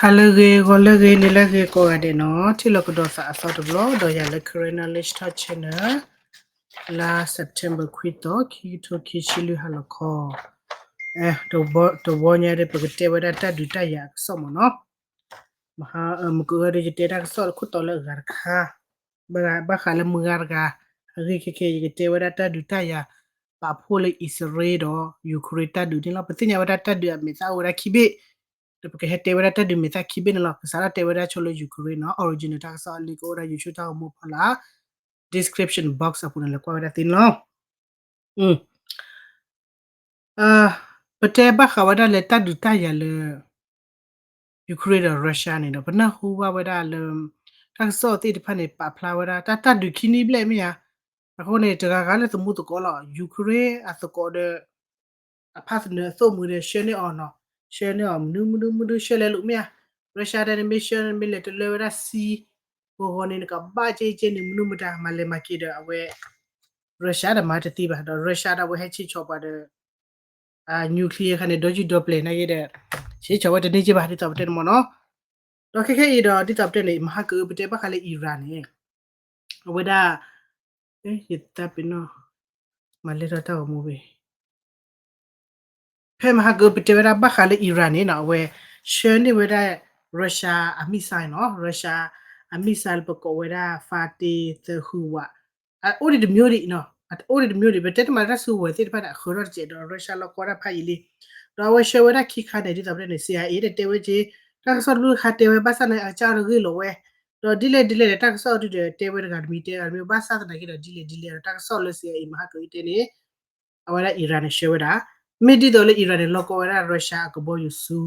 ဟါလၢအဂ့ၤ ဂီၤလၢအဂ့ၤ နံၤလၢအဂ့ၤ ကိးဂၤဒဲးနီၤ, ထံၣ်လိာ်ကဒီးသးအသီတဘျီ ဒီးယၤလၢ Karen Knowledge Talk Channel လါ September ခွံသီ ခံကထိခံဆံလွံၢ် ဟါလီၤခီ, တဝီညါဒီး ပကတဲဝဲဒၣ်တၢ်ဒုးတၢ်ယၤအကစီၣ်မ့ၢ်နီၤ, မဟါ မုၢ်ကဂီၤဒီး ယတဲတၢ်ကစီၣ်ခိၣ်တီလၢအဂၤတခါ, ဘၣ်ဃးလၢမုၢ်ဂၤတဂၤ, အဂ့ၢ်ခဲခဲ ယကတဲဝဲဒၣ်တၢ်ဒုးတၢ်ယၤ ပာ်ဖှိၣ်လၢအံၣ်စရ့လးဒီး ယူၤခရ့ၣ်တၢ်ဒုးန့ၣ်လီၤ. ပသ့ၣ်ညါဝဲဒၣ်တၢ်ဒုးအမဲာ်သၣ်အိၣ်ဝဲဒၣ်ခံဘ့ၣ်, ဒီးပကဟဲတဲဝဲဒၣ်တၢ်ဒုးမဲာ်သၣ်ခံဘ့ၣ်န့ၣ်လီၤ. ကစးထီၣ်တဲဝဲဒၣ်ဆိလၢယူၤခရ့ၣ်နီၤ, original တၢ်ကစီၣ်အလံာ်ကအိၣ်ဒၣ် YouTube တၢ်ဂီၤမူဖီလာ် description box အပူၤန့ၣ် လဲၤကွၢ်ဝဲဒၣ်သ့န့ၣ်လီၤ. ပတဲဘၣ်ဃးဝဲဒၣ်လၢတၢ်ဒုးတၢ်ယၤလၢ ယူၤခရ့ၣ်ဒီး Russia န့ၣ်ဒီး ပနၢ်ဟူဘၣ်ဝဲဒၣ်လၢ တၢ်ကစီၣ်သ့ၣ်တဖၣ်န့ၣ် ပာ်ဖျါဝဲဒၣ် တၢ်တၢ်ဒုးခံနံၣ်ဘျဲၣ်မ့ၢ်ဧါ, အဃိန့ၣ် တဂၤဂၤလၢသမူသကိးလီၤ. ယူၤခရ့ၣ်အသကိးဒီး အဖၣ်သနၢၣ်အသိၣ်မှံၤဒီး ဆှၢန့ၢ်အီၤနီၤ, ဆှၢန့ၢ်အီၤ မနုၤမနုၤမနုၤ ဆှၢလဲၤလိာ်မ့ၢ်ဧါ, Russia ဒီးနမ့ၢ်ဆှၢ နမ့ၢ်လဲၤတလၢဝဲဒၣ်စံ ဂီၤဂီၤန့ၣ် နကဘၣ်က့က့န့ၣ် မနုၤမတၤ မၤလဲၤမၤက့ၤဒီးအဝဲ Russia ဒီးမၤတသ့ဘၣ်, ဒီး Russia ဒီးအဝဲဟဲဆ့ဆီပှၤဒီး nuclear ခါန့ၣ် ဒီယုၢ်ဒီပျဲၤနာ်က့ဒီး ဆ့ဆီဝဲတန့ၢ်က့ဘၣ် ဒ်သိးပတဲန့ၣ်မ့ၢ်နီၤ. ဒီးခဲခဲအံၤဒီး ဒ်သိးပတဲန့ၣ် မဟါကအု ပတဲဘၣ်ဃးလၢ Iran န့ၣ် အဝဲဒၣ် ယသးပ့ၤနီၣ် မၤလဲၢ်ထီၣ်တၢ်ဂီၤမူဝဲ ဖဲမဟါကအု ပတဲဝဲဒၣ်ဘၣ်ဃးလၢ Iran န့ၣ်နီၤ အဝဲ ဆှၢန့ၢ်ဝဲဒၣ် Russia အ missile နီၤ, Russia အ missile လၢပကိးဝဲဒၣ် Fatin သၢဃုဝး အအိၣ်ဒံးတမျိုးဒံးနီၤ, အအိၣ်ဒံးတမျိုးဒံး ပတဲတမံၤလၢတၢ်စုကဝဲၤသ့ၣ်တဖၣ်န့ၣ် အဃၢၤထီၣ်တစဲးဒီး Russia လီၢ်ကီတၢ်ဖးယံာ်လံ, ဒီးအဝဲဆှၢဝဲဒၣ်ခံခါန့ၣ် ဒ်သိးပတဲန့ၣ် CIA ဒီးတဲဝဲက့ၤ, တၢ်ကစီၣ်တဘျုးတခါတဲဝဲ ဘၣ်ဆၣ်န့ၣ် အကစၢ်ဒီးဂ့ၢ်လိာ်ဝဲ, ဒီးဒ်လဲၣ်ဒ်လဲၣ်ဒီး တၢ်ကစီၣ်အဒုဒီး တဲဝဲတဂၤတမံၤ တဲတဂၤတမံၤ ဘၣ်ဆၣ်သနာ်က့ဒီး ဒ်လဲၣ်ဒ်လဲၣ်ဒီး တၢ်ကစီၣ်လၢ CIA မဟါကအုတဲန့ၣ် အဝဲဒၣ် Iran န့ၣ် ဆှၢဝဲဒၣ်, မ့ၢ်ဒ်သိးလၢ Iran န့ၣ် လီၢ်ကီဝဲဒၣ် Russia အကဘီယူၤဆူ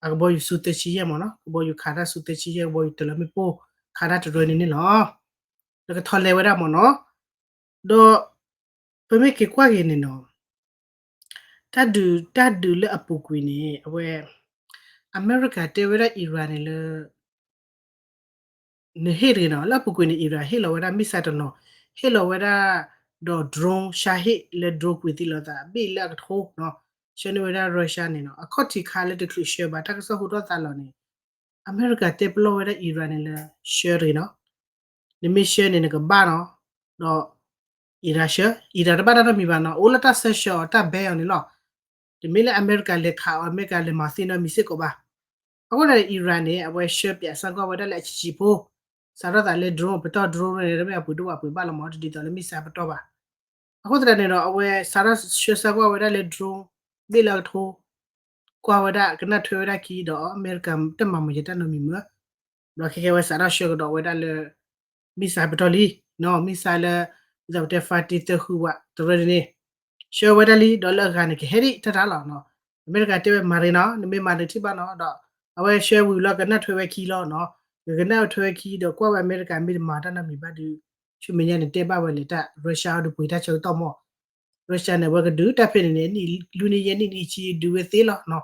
အကဘီယူၤဆူသၢဆံယဲၢ်မ့ၢ်နီၤ, ကဘီယူၤခးတၢ်ဆူသၢဆံယဲၢ် ကဘီယူၤတလီၤမ့ၣ်ပိၢ် ခးတၢ်တရၢန့ၣ်န့ၣ်လီၤ. ဒီးကထီၣ်လဲၤဝဲဒၣ်မ့ၢ်နီၤ, ဒီး ပမ့ၢ်က့ၤကွၢ်က့ၤန့ၣ်နီၤ, တၢ်ဒုး တၢ်ဒုးလၢအပူၤကွံာ်န့ၣ် အဝဲ အမဲရကၤတဲဝဲဒၣ် Iran န့ၣ်လၢ နဟ့ၣ်တဂ့ၤနီၤ, လၢအပူၤကွံာ်န့ၣ် Iran ဟ့ၣ်လီၤဝဲဒၣ် missile တနီၤ, ဟ့ၣ်လီၤဝဲဒၣ်ဒီး drone ရှါဟ့ၣ်လၢ drone ကွံာ်သံလီၤသး ဘ့ၣ်လၢအကထိနီၤ, ဆှၢန့ၢ်ဝဲဒၣ် Russia န့ၣ်နီၤ, အခီၣ်ထံးခါလၢတချုးဆှၢဘၣ် တၢ်ကစီၣ်ဟူထီၣ်သါလီၤန့ၣ်, အမဲရကၤတဲပလီၢ်ဝဲဒၣ် Iran န့ၣ်လၢ ဆှၢတဂ့ၤနီၤ, နမ့ၢ်ဆှၢန့ၣ် နကဘၣ်နီၤ, ဒီး Iran ဆှၢ Iran တဘၣ်တၢ်နီတမံၤဘၣ်နီၤ, အိၣ်လၢတၢ်ဆှၢဆှၢအီၤ တၢ်ဘဲအီၤန့ၣ်လီၤ. တမ့ၢ်လၢအမဲရကၤလဲၤခးအီၤ အမဲရကၤလဲၤမၤသံနီတမံၤစ့ၢ်ကီးဘၣ်. အဃိန့ၣ် Iran န့ၣ် အဝဲဆှၢပၠးစၢ်ကွၢ်ဝဲဒၣ်လၢအဆံးဆံးဖိ, စးထီၣ်သးလၢ drone ပတီၢ် drone န့ၣ် တမ့ၢ်အပှ့ၤဒိၣ်ဘၣ်ပှ့ၤဘၣ်လီၤမး တဒ်သိးလၢ missile ပတီၢ်ဘၣ်. အဃိသတးန့ၣ်ဒီး အဝဲစးထီၣ်ဆှၢစၢ်ကွၢ်ဝဲဒၣ်လၢ drone ဘ့ၣ်လၢအကထိ ကွၢ်ဝဲဒၣ်ကနၣ်ထွဲဝဲဒၣ်ခံဒီး အမဲရကၤတမၤမၤယတၢ်နီတမံၤမး, ဒီးခဲကဲဝဲစးထီၣ်ဆှၢကဒီးဝဲဒၣ်လၢ missile ပတီၢ်လံ, နီၤ missile လၢ ဒ်သိးပတဲ Fatin သၢဃုဝး တရၢန့ၣ်န့ၣ်, ဆှၢဝဲဒၣ်လံ ဒီးလၢအဂၤန့ၣ် ကဟဲဒံးတၢ်တၢ်လီၤနီၤ. အမဲရကၤတဲဝဲမၤရ့နီၤ နမ့ၢ်မၤနထံၣ်ဘၣ်နီၤ ဒီး အဝဲဆှၢဝံၤလီၤကနၣ်ထွဲဝဲခံလီၤနီၤ, ကကနၣ်ထွဲဝဲခံဒီး ကွၢ်ဝဲအမဲရကၤမ့ၢ်တမၤတၢ်နီတမံၤဘၣ်ဒီး ဆူမဲာ်ညါန့ၣ် တဲဘၣ်ဝဲလဲၣ် တၢ် Russia အီၤဒီးပှ့ၤတၢ်ဆၢကတီၢ်မး Russia န့ၣ် အဝဲကဒုးတၢ်ဖဲန့ၣ်န့ၣ် နံၣ်လွံၢ်နံၣ်ယဲၢ်နံၣ်နံၣ်ဆံဒုးဝဲသ့လီၤနီၤ,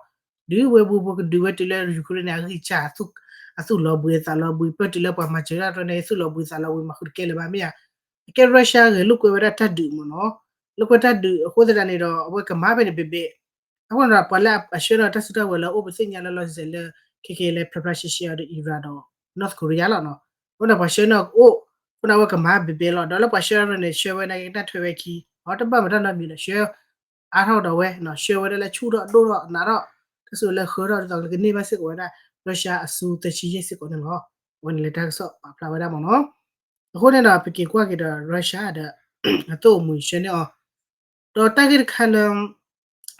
ဒုးဝဲဘူးဘူးကဒုးဝဲတုၤလၢ Ukraine န့ၣ် အဂံၢ်စၢ် အသူၣ်လီၤဘှံးအသးလီၤဘှံး ပၢၢ်တုၤလၢပှၤမၤစၢၤတၢ်တရၢန့ၣ် သူၣ်လီၤဘှံးသးလီၤဘှံး မၤဃုာ်တကဲလၢၤဘၣ်မ့ၢ်ဧါ. အကဲ Russia ဂဲၤလိာ်ကွဲဝဲဒၣ်တၢ်ဒုးမ့ၢ်နီၤ, လိာ်ကွဲတၢ်ဒုးအဃိသတးန့ၣ်ဒီး အဝဲကမၤဖဲန့ၣ်ဘ့ၣ်ဘ့ၣ်, အဃိန့ၣ်ဒီး ပှၤလၢအဆှၢန့ၢ်တၢ်စုတၢ်ဝဲၤလၢအအိၣ် ပသ့ၣ်ညါလၢလီၤစဲးလၢ ခဲကဲလၢဖျါဖျါရှဲရှဲအီၤဒီး Iran ဒီး North Korea လီၤနီၤ, အဃိန့ၣ် ပှၤဆှၢန့ၢ်အအိၣ်, အဃိန့ၣ် အဝဲကမၤဘ့ၣ်ဘ့ၣ်လီၤ ဒီးလၢပှၤဆှၢန့ၢ်န့ၣ် ဆှၢဝဲန့ၣ် ကနၣ်ထွဲဝဲခံ, အတဘၣ်မၤတၢ်နီတမံၤဒီး ဆှၢ အါထီၣ်ဒီးဝဲ, ဆှၢဝဲဒၣ်လၢဆူၣ်ထီၣ်ဒိၣ်ထီၣ်နးထီၣ်, တၢ်စူၤလၢဃၢထီၣ်ဒ်သိးလၢကန့ၢ်ဘၣ်စ့ၢ်ကီးဝဲဒၣ် Russia အစုသၢဆံယဲၢ်စ့ၢ်ကီးန့ၣ်လီၤ. အဝဲန့ၣ်လၢတၢ်ကစီၣ်ပာ်ဖျါဝဲဒၣ်မ့ၢ်နီၤ. အဃိန့ၣ်ဒီး ပက့ၤကွၢ်က့ၤဒီး Russia ဒီး အသိၣ်အမှံၤဆှၢန့ၢ်အီၤ, ဒီးတၢ်ဂ့ၢ်တခါလၢ ဒ်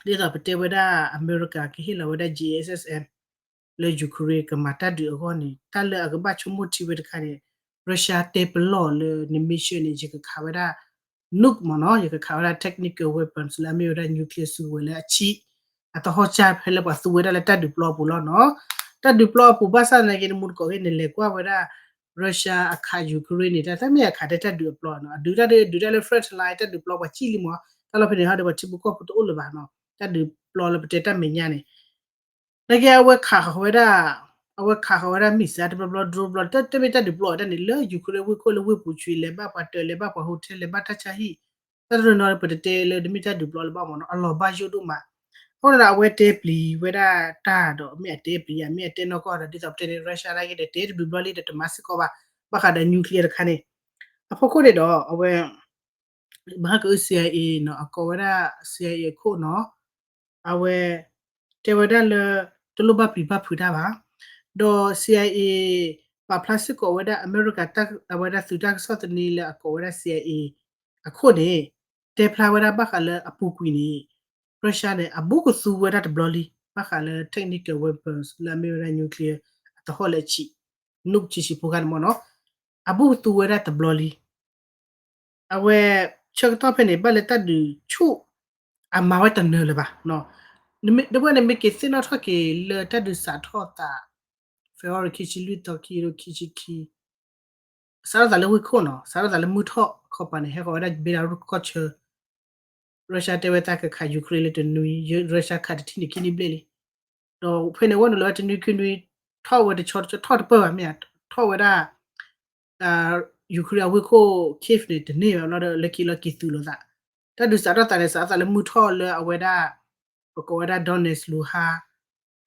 သိးပတဲဝဲဒၣ် အမဲရကၤကဟ့ၣ်လီၤဝဲဒၣ် JSSM လၢ Ukraine ကမၤတၢ်ဒုးအဂီၢ်န့ၣ် တၢ်လၢအကဘၣ်ဆိကမိၣ်ထံဝဲတခါန့ၣ် Russia တဲပလီၢ်လၢ နမ့ၢ်ဆှၢန့ၣ် ယကခးဝဲဒၣ် nuke မ့ၢ်နီၤ, ယကခးဝဲဒၣ် technical weapons လၢအမ့ၢ်ဝဲဒၣ် nuclear စုကဝဲၤလၢအဆံး အသဟီၣ်စၢ်ဖဲလၢပှၤသူဝဲဒၣ်လၢတၢ်ဒုးပျီအပူၤလီၤနီၤ. တၢ်ဒုးပျီအပူၤဘၣ်ဆၣ်သနာ်က့ နမူတကိးက့ၤ နလဲၤကွၢ်ဝဲဒၣ် Russia အခး Ukraine န့ၣ် တၢ်တမ့ၢ်အခးတဲတၢ်ဒုးအပျီနီၤ, အဒုးတၢ်ဒုး ဒုးတၢ်လၢ front line တၢ်ဒုးပျီပှၤစံၣ်လံမ့ၢ်, တၢ်လီၢ်ဖဲန့ၣ်ဟီဒီး ပှၤထံဖိကီၢ်ဖိတအိၣ်လၢၤဘၣ်နီၤ, တၢ်ဒုးပျီလၢပတဲတၢ်မဲာ်ညါန့ၣ် နာ်က့အဝဲခးဃီၤဝဲဒၣ်, အဝဲခးဃီၤဝဲဒၣ် missile တဘျီဘျီ drone ဘျီ တမ့ၢ်တၢ်ဒုးပျီတၢ်န့ၣ် လၢ Ukraine ဝ့ၢ်ခိၣ်လၢဝ့ၢ်ပူၤဆွံ လဲၤဘၣ်ပှၤတၢၢ် လဲၤဘၣ်ပှၤ hotel လဲၤဘၣ်တၢ်ဆါဟံၣ်, တၢ်တနီၤ ပတတဲလၢတမ့ၢ်တၢ်ဒုးပျီလၢၤဘၣ်မ့ၢ်နီၤ, အလီၤဘၣ်ယိၣ်ဒိၣ်မး. အဃိဒီးအဝဲတဲပျံၤဝဲဒၣ်တၢ်ဒီး မ့ၢ်အတဲပျံၤဧါ မ့ၢ်အတဲနီၢ်ကီၢ်ဒီး ဒ်သိးပတဲန့ၣ် Russia နာ်က့ဒီး တဲတဘျုးဘျီလံဒီး တမၤစ့ၢ်ကီးဘၣ် ဘၣ်ဃးဒီး nuclear တခါန့ၣ်. အဖီခိၣ်န့ၣ်ဒီး အဝဲ ဘၣ်ဟဲက့ၤ CIA နီၤ အကိးဝဲဒၣ် CIA အခိၣ်နီၤ အဝဲ တဲဝဲဒၣ်လၢ တလိၣ်ဘၣ်ပျံၤဘၣ်ဖုးတၢ်ဘၣ်. ဒီး CIA ပာ်ဖျါစ့ၢ်ကီးဝဲဒၣ် အမဲရကၤ အဝဲဒၣ်သုးတၢ်ကစီၣ်သန့လၢအကိးဝဲဒၣ် CIA အခိၣ်န့ၣ် တဲဖျါဝဲဒၣ်ဘၣ်ဃးလၢအပူၤကွံာ်န့ၣ် Russia န့ၣ် အဘူးကသူဝဲဒၣ်တဘျီလံ ဘၣ်ဃးလၢ technical weapons လၢအမ့ၢ်ဝဲဒၣ် nuclear အသဟီၣ်လၢအဆံး နုၣ်ဆံးဆံးဖိခါန့ၣ်မ့ၢ်နီၤ အဘူးကသူဝဲဒၣ်တဘျီလံ. အဝဲ ဆၢကတီၢ်ဖဲန့ၣ် ဘၣ်လၢတၢ်ဒုးဆူၣ် အမၤဝဲတနၢၤလၢၤဘၣ်. ဒီပုၢ်ဝဲၢ်န့ၣ် မ့ၢ်က့ၤသ့ၣ်နီၣ်ထီၣ်က့ၤလၢတၢ်ဒုးစးထီၣ်သး February ခံဆံလွံၢ်သီ ခံကထိခံဆံခံ စးထီၣ်သးလၢဝ့ၢ်ခိၣ်နီၤ စးထီၣ်သးလၢမုၢ်ထီၣ်အခီပၤန့ၣ် ဟဲဃီၤဝဲဒၣ် Belarus ကီၢ်ဆၢ Russia တဲဝဲသးကခး Ukraine လၢတနွံ Russia ခးတထံၣ်န့ၣ်ခံနွံဘျဲၣ်လံ. ဒီးဖဲန့ၣ်ဝဲနုာ်လီၤဝဲတနွံခံနွံ ထီၣ်ဝဲတဆီတဆီ ထီၣ်တပၢၢ်ဘၣ်မ့ၢ်ဧါ ထီၣ်ဝဲဒၣ် Ukraine အဝ့ၢ်ခိၣ် Kyiv န့ၣ် တန့ၢ်ဘၣ်လီၤဒီး လၢခံလီၤက့ၤသုးလိာ်သး တၢ်ဒုးစးထီၣ်သးန့ၣ် စးထီၣ်သးလၢမုၢ်ထီၣ်လၢအဝဲဒၣ် ပကိးဝဲဒၣ် Donetsk Luhansk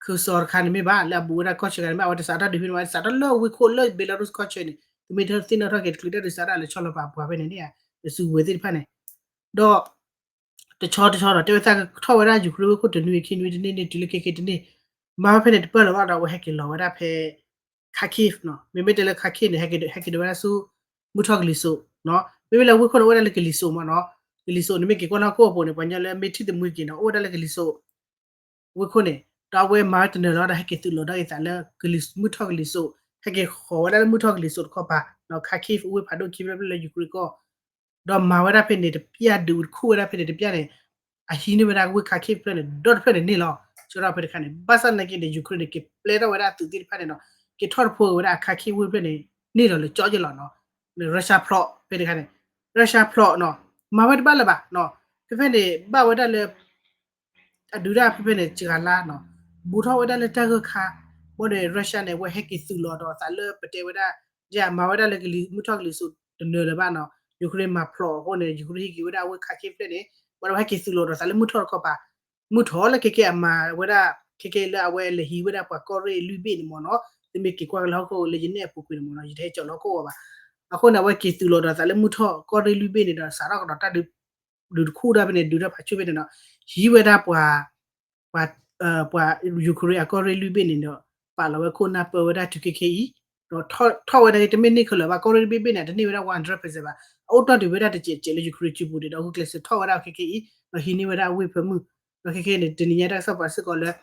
ခၢၣ်စီၤတခါန့ၣ်မ့ၢ်ဘၣ် လၢအဘူးဝဲဒၣ်ကီၢ်ဆၢတခါန့ၣ်မ့ၢ် အဝဲတစးထီၣ်ဒုးဖဲန့ၣ်ဘၣ် စးထီၣ်လၢဝ့ၢ်ခိၣ်လၢ Belarus ကီၢ်ဆၢန့ၣ် သုမ့ၢ်သ့ၣ်နီၣ်ထီၣ်က့ၤတချုးတၢ်ဒုးစးထီၣ်လၢဆီလီၤပာ်ပှၤဖဲန့ၣ်န့ၣ် တစုဝဲသ့ၣ်တဖၣ်န့ၣ် ဒီး တဆီတဆီဒီး တဲဝဲသးကထီၣ်ဝဲဒၣ် Ukraine ဝ့ၢ်ခိၣ်တနွံခံနွံတန့ၢ်န့ၣ် တုၤလၢခဲက့ၤတန့ၢ် မၤဝဲဖဲန့ၣ်တပၢၢ်လၢၤဘၣ်ဒီး အဝဲဟဲက့ၤလီၤဝဲဒၣ်ဖဲ Kharkiv နီၤ မ့မ့ၢ်တဲလၢ Kharkiv န့ၣ် ဟဲက့ၤဒုးဝဲဒၣ်ဆူ မုၢ်ထီၣ်ကလံၤစိး မ့မ့ၢ်လၢဝ့ၢ်ခိၣ်န့ၣ် အိၣ်ဝဲဒၣ်လၢကလံၤစိးမ့ၢ်နီၤ ကလံၤစိးန့ၣ် မ့ၢ်က့ၤကွၢ်နီၢ်ခိၣ်အပူၤန့ၣ် ပှၤညီလၢမ့ၢ်ထံၣ်တမှံက့ၤနီၤ အိၣ်ဝဲဒၣ်လၢကလံၤစိး ဝ့ၢ်ခိၣ်န့ၣ် ဒီးအဝဲမၤဝဲတနၢၤလီၤဒီး ဟဲက့ၤသုးလီၤဒီးက့ၤသးလၢ မုၢ်ထီၣ်ကလံၤစိး ဟဲက့ၤဃီၤဝဲဒၣ်လၢမုၢ်ထီၣ်ကလံၤစိးတခီပၤ ဒီး Kharkiv အဝ့ၢ်ဖးဒိၣ်ခံဖျၢၣ်ဖျၢၣ်လၢ Ukraine ကီၢ် ဒီးမၤဝဲဒၣ်ဖဲန့ၣ်တပျၢ် ဒုးတခူၣ်ဝဲဒၣ်ဖဲန့ၣ်တပျၢ်န့ၣ် အဟံးန့ၢ်ဝဲဒၣ်ဝ့ၢ် Kharkiv တဖျၢၣ်န့ၣ် ဒီတဖျၢၣ်န့ၣ်န့ၢ်လီၤ ဆၢထီၣ်ဖဲတခါန့ၣ် ဘၣ်ဆၣ်နာ်က့န့ၣ် Ukraine န့ၣ် က့ၤပျဲထီၣ်ဝဲဒၣ်အသုးသ့ၣ်တဖၣ်န့ၣ်ဒီး က့ၤထီၣ်တဖိဝဲဒၣ် Kharkiv ဝ့ၢ်ဖျၢၣ်န့ၣ် န့ၢ်ဒီးလၢကၠီက့လီၤနီၤ Russia ဖျိးဖဲတခါန့ၣ် Russia ဖျိးနီၤ မၤဝဲတဘၣ်လၢၤဘၣ်နီၤ ဖဲဖဲန့ၣ် ဘၣ်ဝဲဒၣ်လၢ အဒုးတၢ်ဖဲဖဲန့ၣ် စှၤလါနီၤ ဘူးထီၣ်ဝဲဒၣ်လၢတၢ်ဂၢၢ်ခါ ဘၣ်ဒီး Russia န့ၣ် အဝဲဟဲက့ၤသုးလီၤဒီးသးလၢပတဲဝဲဒၣ် ယမၤဝဲဒၣ်လၢကလံၤ မုၢ်ထီၣ်ကလံၤစိးတနၢၤလၢၤဘၣ်နီၤ Ukraine မၤဖျိးအဃိန့ၣ် Ukraine ဟံးက့ၤဝဲဒၣ်အဝ့ၢ် Kharkiv ဖျၢၣ်န့ၣ် ဘၣ်ဒီးဝဲဟဲက့ၤသုးလီၤဒီးသးလၢမုၢ်ထီၣ်တခီပၤ မုၢ်ထီၣ်လၢခဲကဲအမၤဝဲဒၣ် ခဲကဲလၢအဝဲလဲၤဟံးဝဲဒၣ်ပှၤကီၢ်ရ့ၣ်လွံၢ်ဘ့ၣ်န့ၣ်မ့ၢ်နီၤ သုမ့ၢ်က့ၤကွၢ်ကလၢဟီၣ်ခိၣ်လၢယနဲၣ်အပူၤကွံာ်န့ၣ်မ့ၢ်နီၤ ယတဟဲကၠီၤလၢဟီၣ်ခိၣ်အီၤဘၣ် အဃိန့ၣ် အဝဲက့ၤသုးလီၤဒီးသးလၢမုၢ်ထီၣ်ကီၢ်ရ့ၣ်လွံၢ်ဘ့ၣ်န့ၣ်ဒီး စးထီၣ်ကဒီးတၢ်ဒုး ဒုးတခူၣ်ဒၣ်ဖဲန့ၣ် ဒုးတၢ်ဖးဆူၣ်ဖဲန့ၣ်ဒီး ဟံးဝဲဒၣ်ပှၤ ပှၤ ပှၤ Ukraine အကီၢ်ရ့ၣ်လွံၢ်ဘ့ၣ်န့ၣ်ဒီး ပာ်လီၤဝဲခိၣ်နၢ်ပၢၢ်ဝဲဒၣ်တုၤခဲကဲအံၤ ဒီးထီၣ်ဝဲဒၣ်တမ့ၢ်န့ၢ်ခဲလၢာ်ဘၣ် ကီၢ်ရ့ၣ်တဘ့ၣ်ဘ့ၣ်န့ၣ် တန့ၢ်ဝဲဒၣ် one hundred percent ဘၣ် အအိၣ်တီၢ်ဒုးဝဲဒၣ်တစဲးစဲးလၢ Ukraine စုပူၤန့ၣ်ဒီး ဂုာ်ကျဲးစၢးထီၣ်ဝဲဒၣ်ခဲကဲအံၤ ဒီးဟံးန့ၢ်ဝဲဒၣ်အဝ့ၢ်ဖၢမုၢ် ဒီးခဲကဲန့ၣ် တနံၤညါတၢ်ကစီၣ်ပာ်စ့ၢ်ကီးလၢ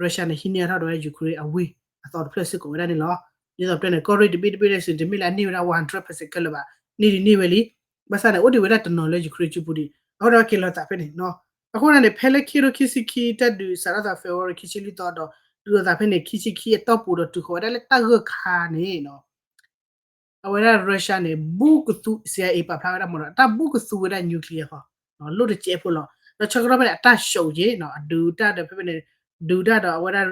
Russia န့ၣ် ဟံးန့ၢ်အါထီၣ်ဒီးဝဲ Ukraine အဝ့ၢ်အသီတဖျၢၣ်စ့ၢ်ကီးဝဲဒၣ်န့ၣ်လီၤ. ဒ်သိးပတဲန့ၣ် ကီၢ်ရ့ၣ်တဘ့ၣ်တဘ့ၣ်ဒၣ်စ့ၢ် တမ့ၢ်လၢအန့ၢ်ဝဲဒၣ် one hundred percent ခဲလၢာ်ဘၣ် န့ၢ်ဒုးန့ၢ်ဝဲလံ ဘၣ်ဆၣ်န့ၣ် အိၣ်ဒံးဝဲဒၣ်တနီၤလၢ Ukraine စုပူၤဒံး အဃိဒီးက့ၤလီၤသးဖဲန့ၣ် အဃိန့ၣ် ဖဲလၢခံကထိခံဆံခံ တၢ်ဒုးစးထီၣ်သး February ခံဆံလွံၢ်သီဒီး တုၤလီၤသးဖဲန့ၣ် ခံဆံခံအတီၢ်ပူၤဒီး တုၤဃီၤဝဲဒၣ်လၢတၢ်ဂၢၢ်ခါန့ၣ် အဝဲဒၣ် Russia န့ၣ် ဘူးကသူ CIA ပာ်ဖျါဝဲဒၣ်မ့ၢ်နီၤ အတၢ်ဘူးကသူဝဲဒၣ် nuclear ဃီ လိၣ်တစဲးဖိလီၤ. ဒီးဆၢကတီၢ်ဖဲန့ၣ် အတၢ်ရှုံးက့ၤနီၤ အဒုးတၢ်ဒီးဖဲဖဲန့ၣ် ဒုးတၢ်ဒီးအဝဲဒၣ်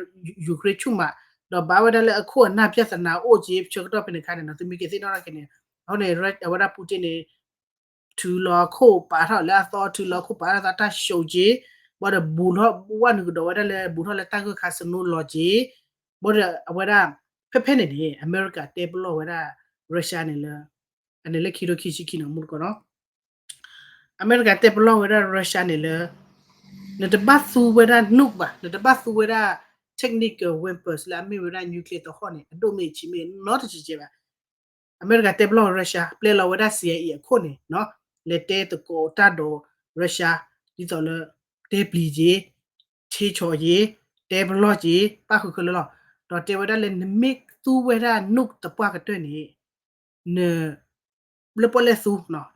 Ukraine ဆူၣ်မး ဒီးဘၣ်ဝဲဒၣ်လၢအခိၣ်အနၢ်ပြဿနာအိၣ်က့ၤ ဆၢကတီၢ်ဖဲန့ၣ်အခါန့ၣ်နီၤ သုမ့ၢ်က့ၤသ့ၣ်နီၣ်ထီၣ်က့ၤန့ၣ် အဃိန့ၣ် အဝဲဒၣ် Putin န့ၣ် ထုးလီၤခိၣ်ပာ်ထီၣ်လၢအသီ ထုးလီၤခိၣ်ပာ်ထီၣ်သးတၢ်ရှုံးက့ၤ ဘၣ်ဒီးဘူးထီၣ် ဝဲနုာ်ကဒီးဝဲဒၣ်လၢ ဘူးထီၣ်လၢတၢ်ဂၢၢ်ခါ snow လီၤက့ၤ ဘၣ်ဒီးအဝဲဒၣ် ဖဲဖဲန့ၣ်န့ၣ် အမဲရကၤတဲပလီၢ်ဝဲဒၣ် Russia န့ၣ်လၢ အန့ၣ်လၢခံကထိခံဆံခံနီၤ မူတကိးနီၤ အမဲရကၤတဲပလီၢ်ဝဲဒၣ် Russia န့ၣ်လၢ နတဘၣ်သူဝဲဒၣ် nuke ဘၣ် နတဘၣ်သူဝဲဒၣ် technical weapons လၢအမ့ၢ်ဝဲဒၣ် nuclear သဟီၣ်န့ၣ် အဒိၣ်မ့ၢ်ဆံးမ့ၢ်နီတစဲးဘၣ် အမဲရကၤတဲပလီၢ်ဝဲ Russia ပျဲလီၤဝဲဒၣ် CIA အခိၣ်န့ၣ် လဲၤတဲသကိးတၢ်ဒီး Russia ဒ်သိးလၢ တဲပျံၤက့ၤ ထ့ဆီးက့ၤ တဲပလီၢ်က့ၤ ပၣ်ဃုာ်ခဲလၢာ်လီၤ. ဒီးတဲဝဲဒၣ်လၢ နမ့ၢ်သူဝဲဒၣ် nuke သပှၢ်ကတၢၢ်န့ၣ် န လၢပီၣ်လဲၣ်သူ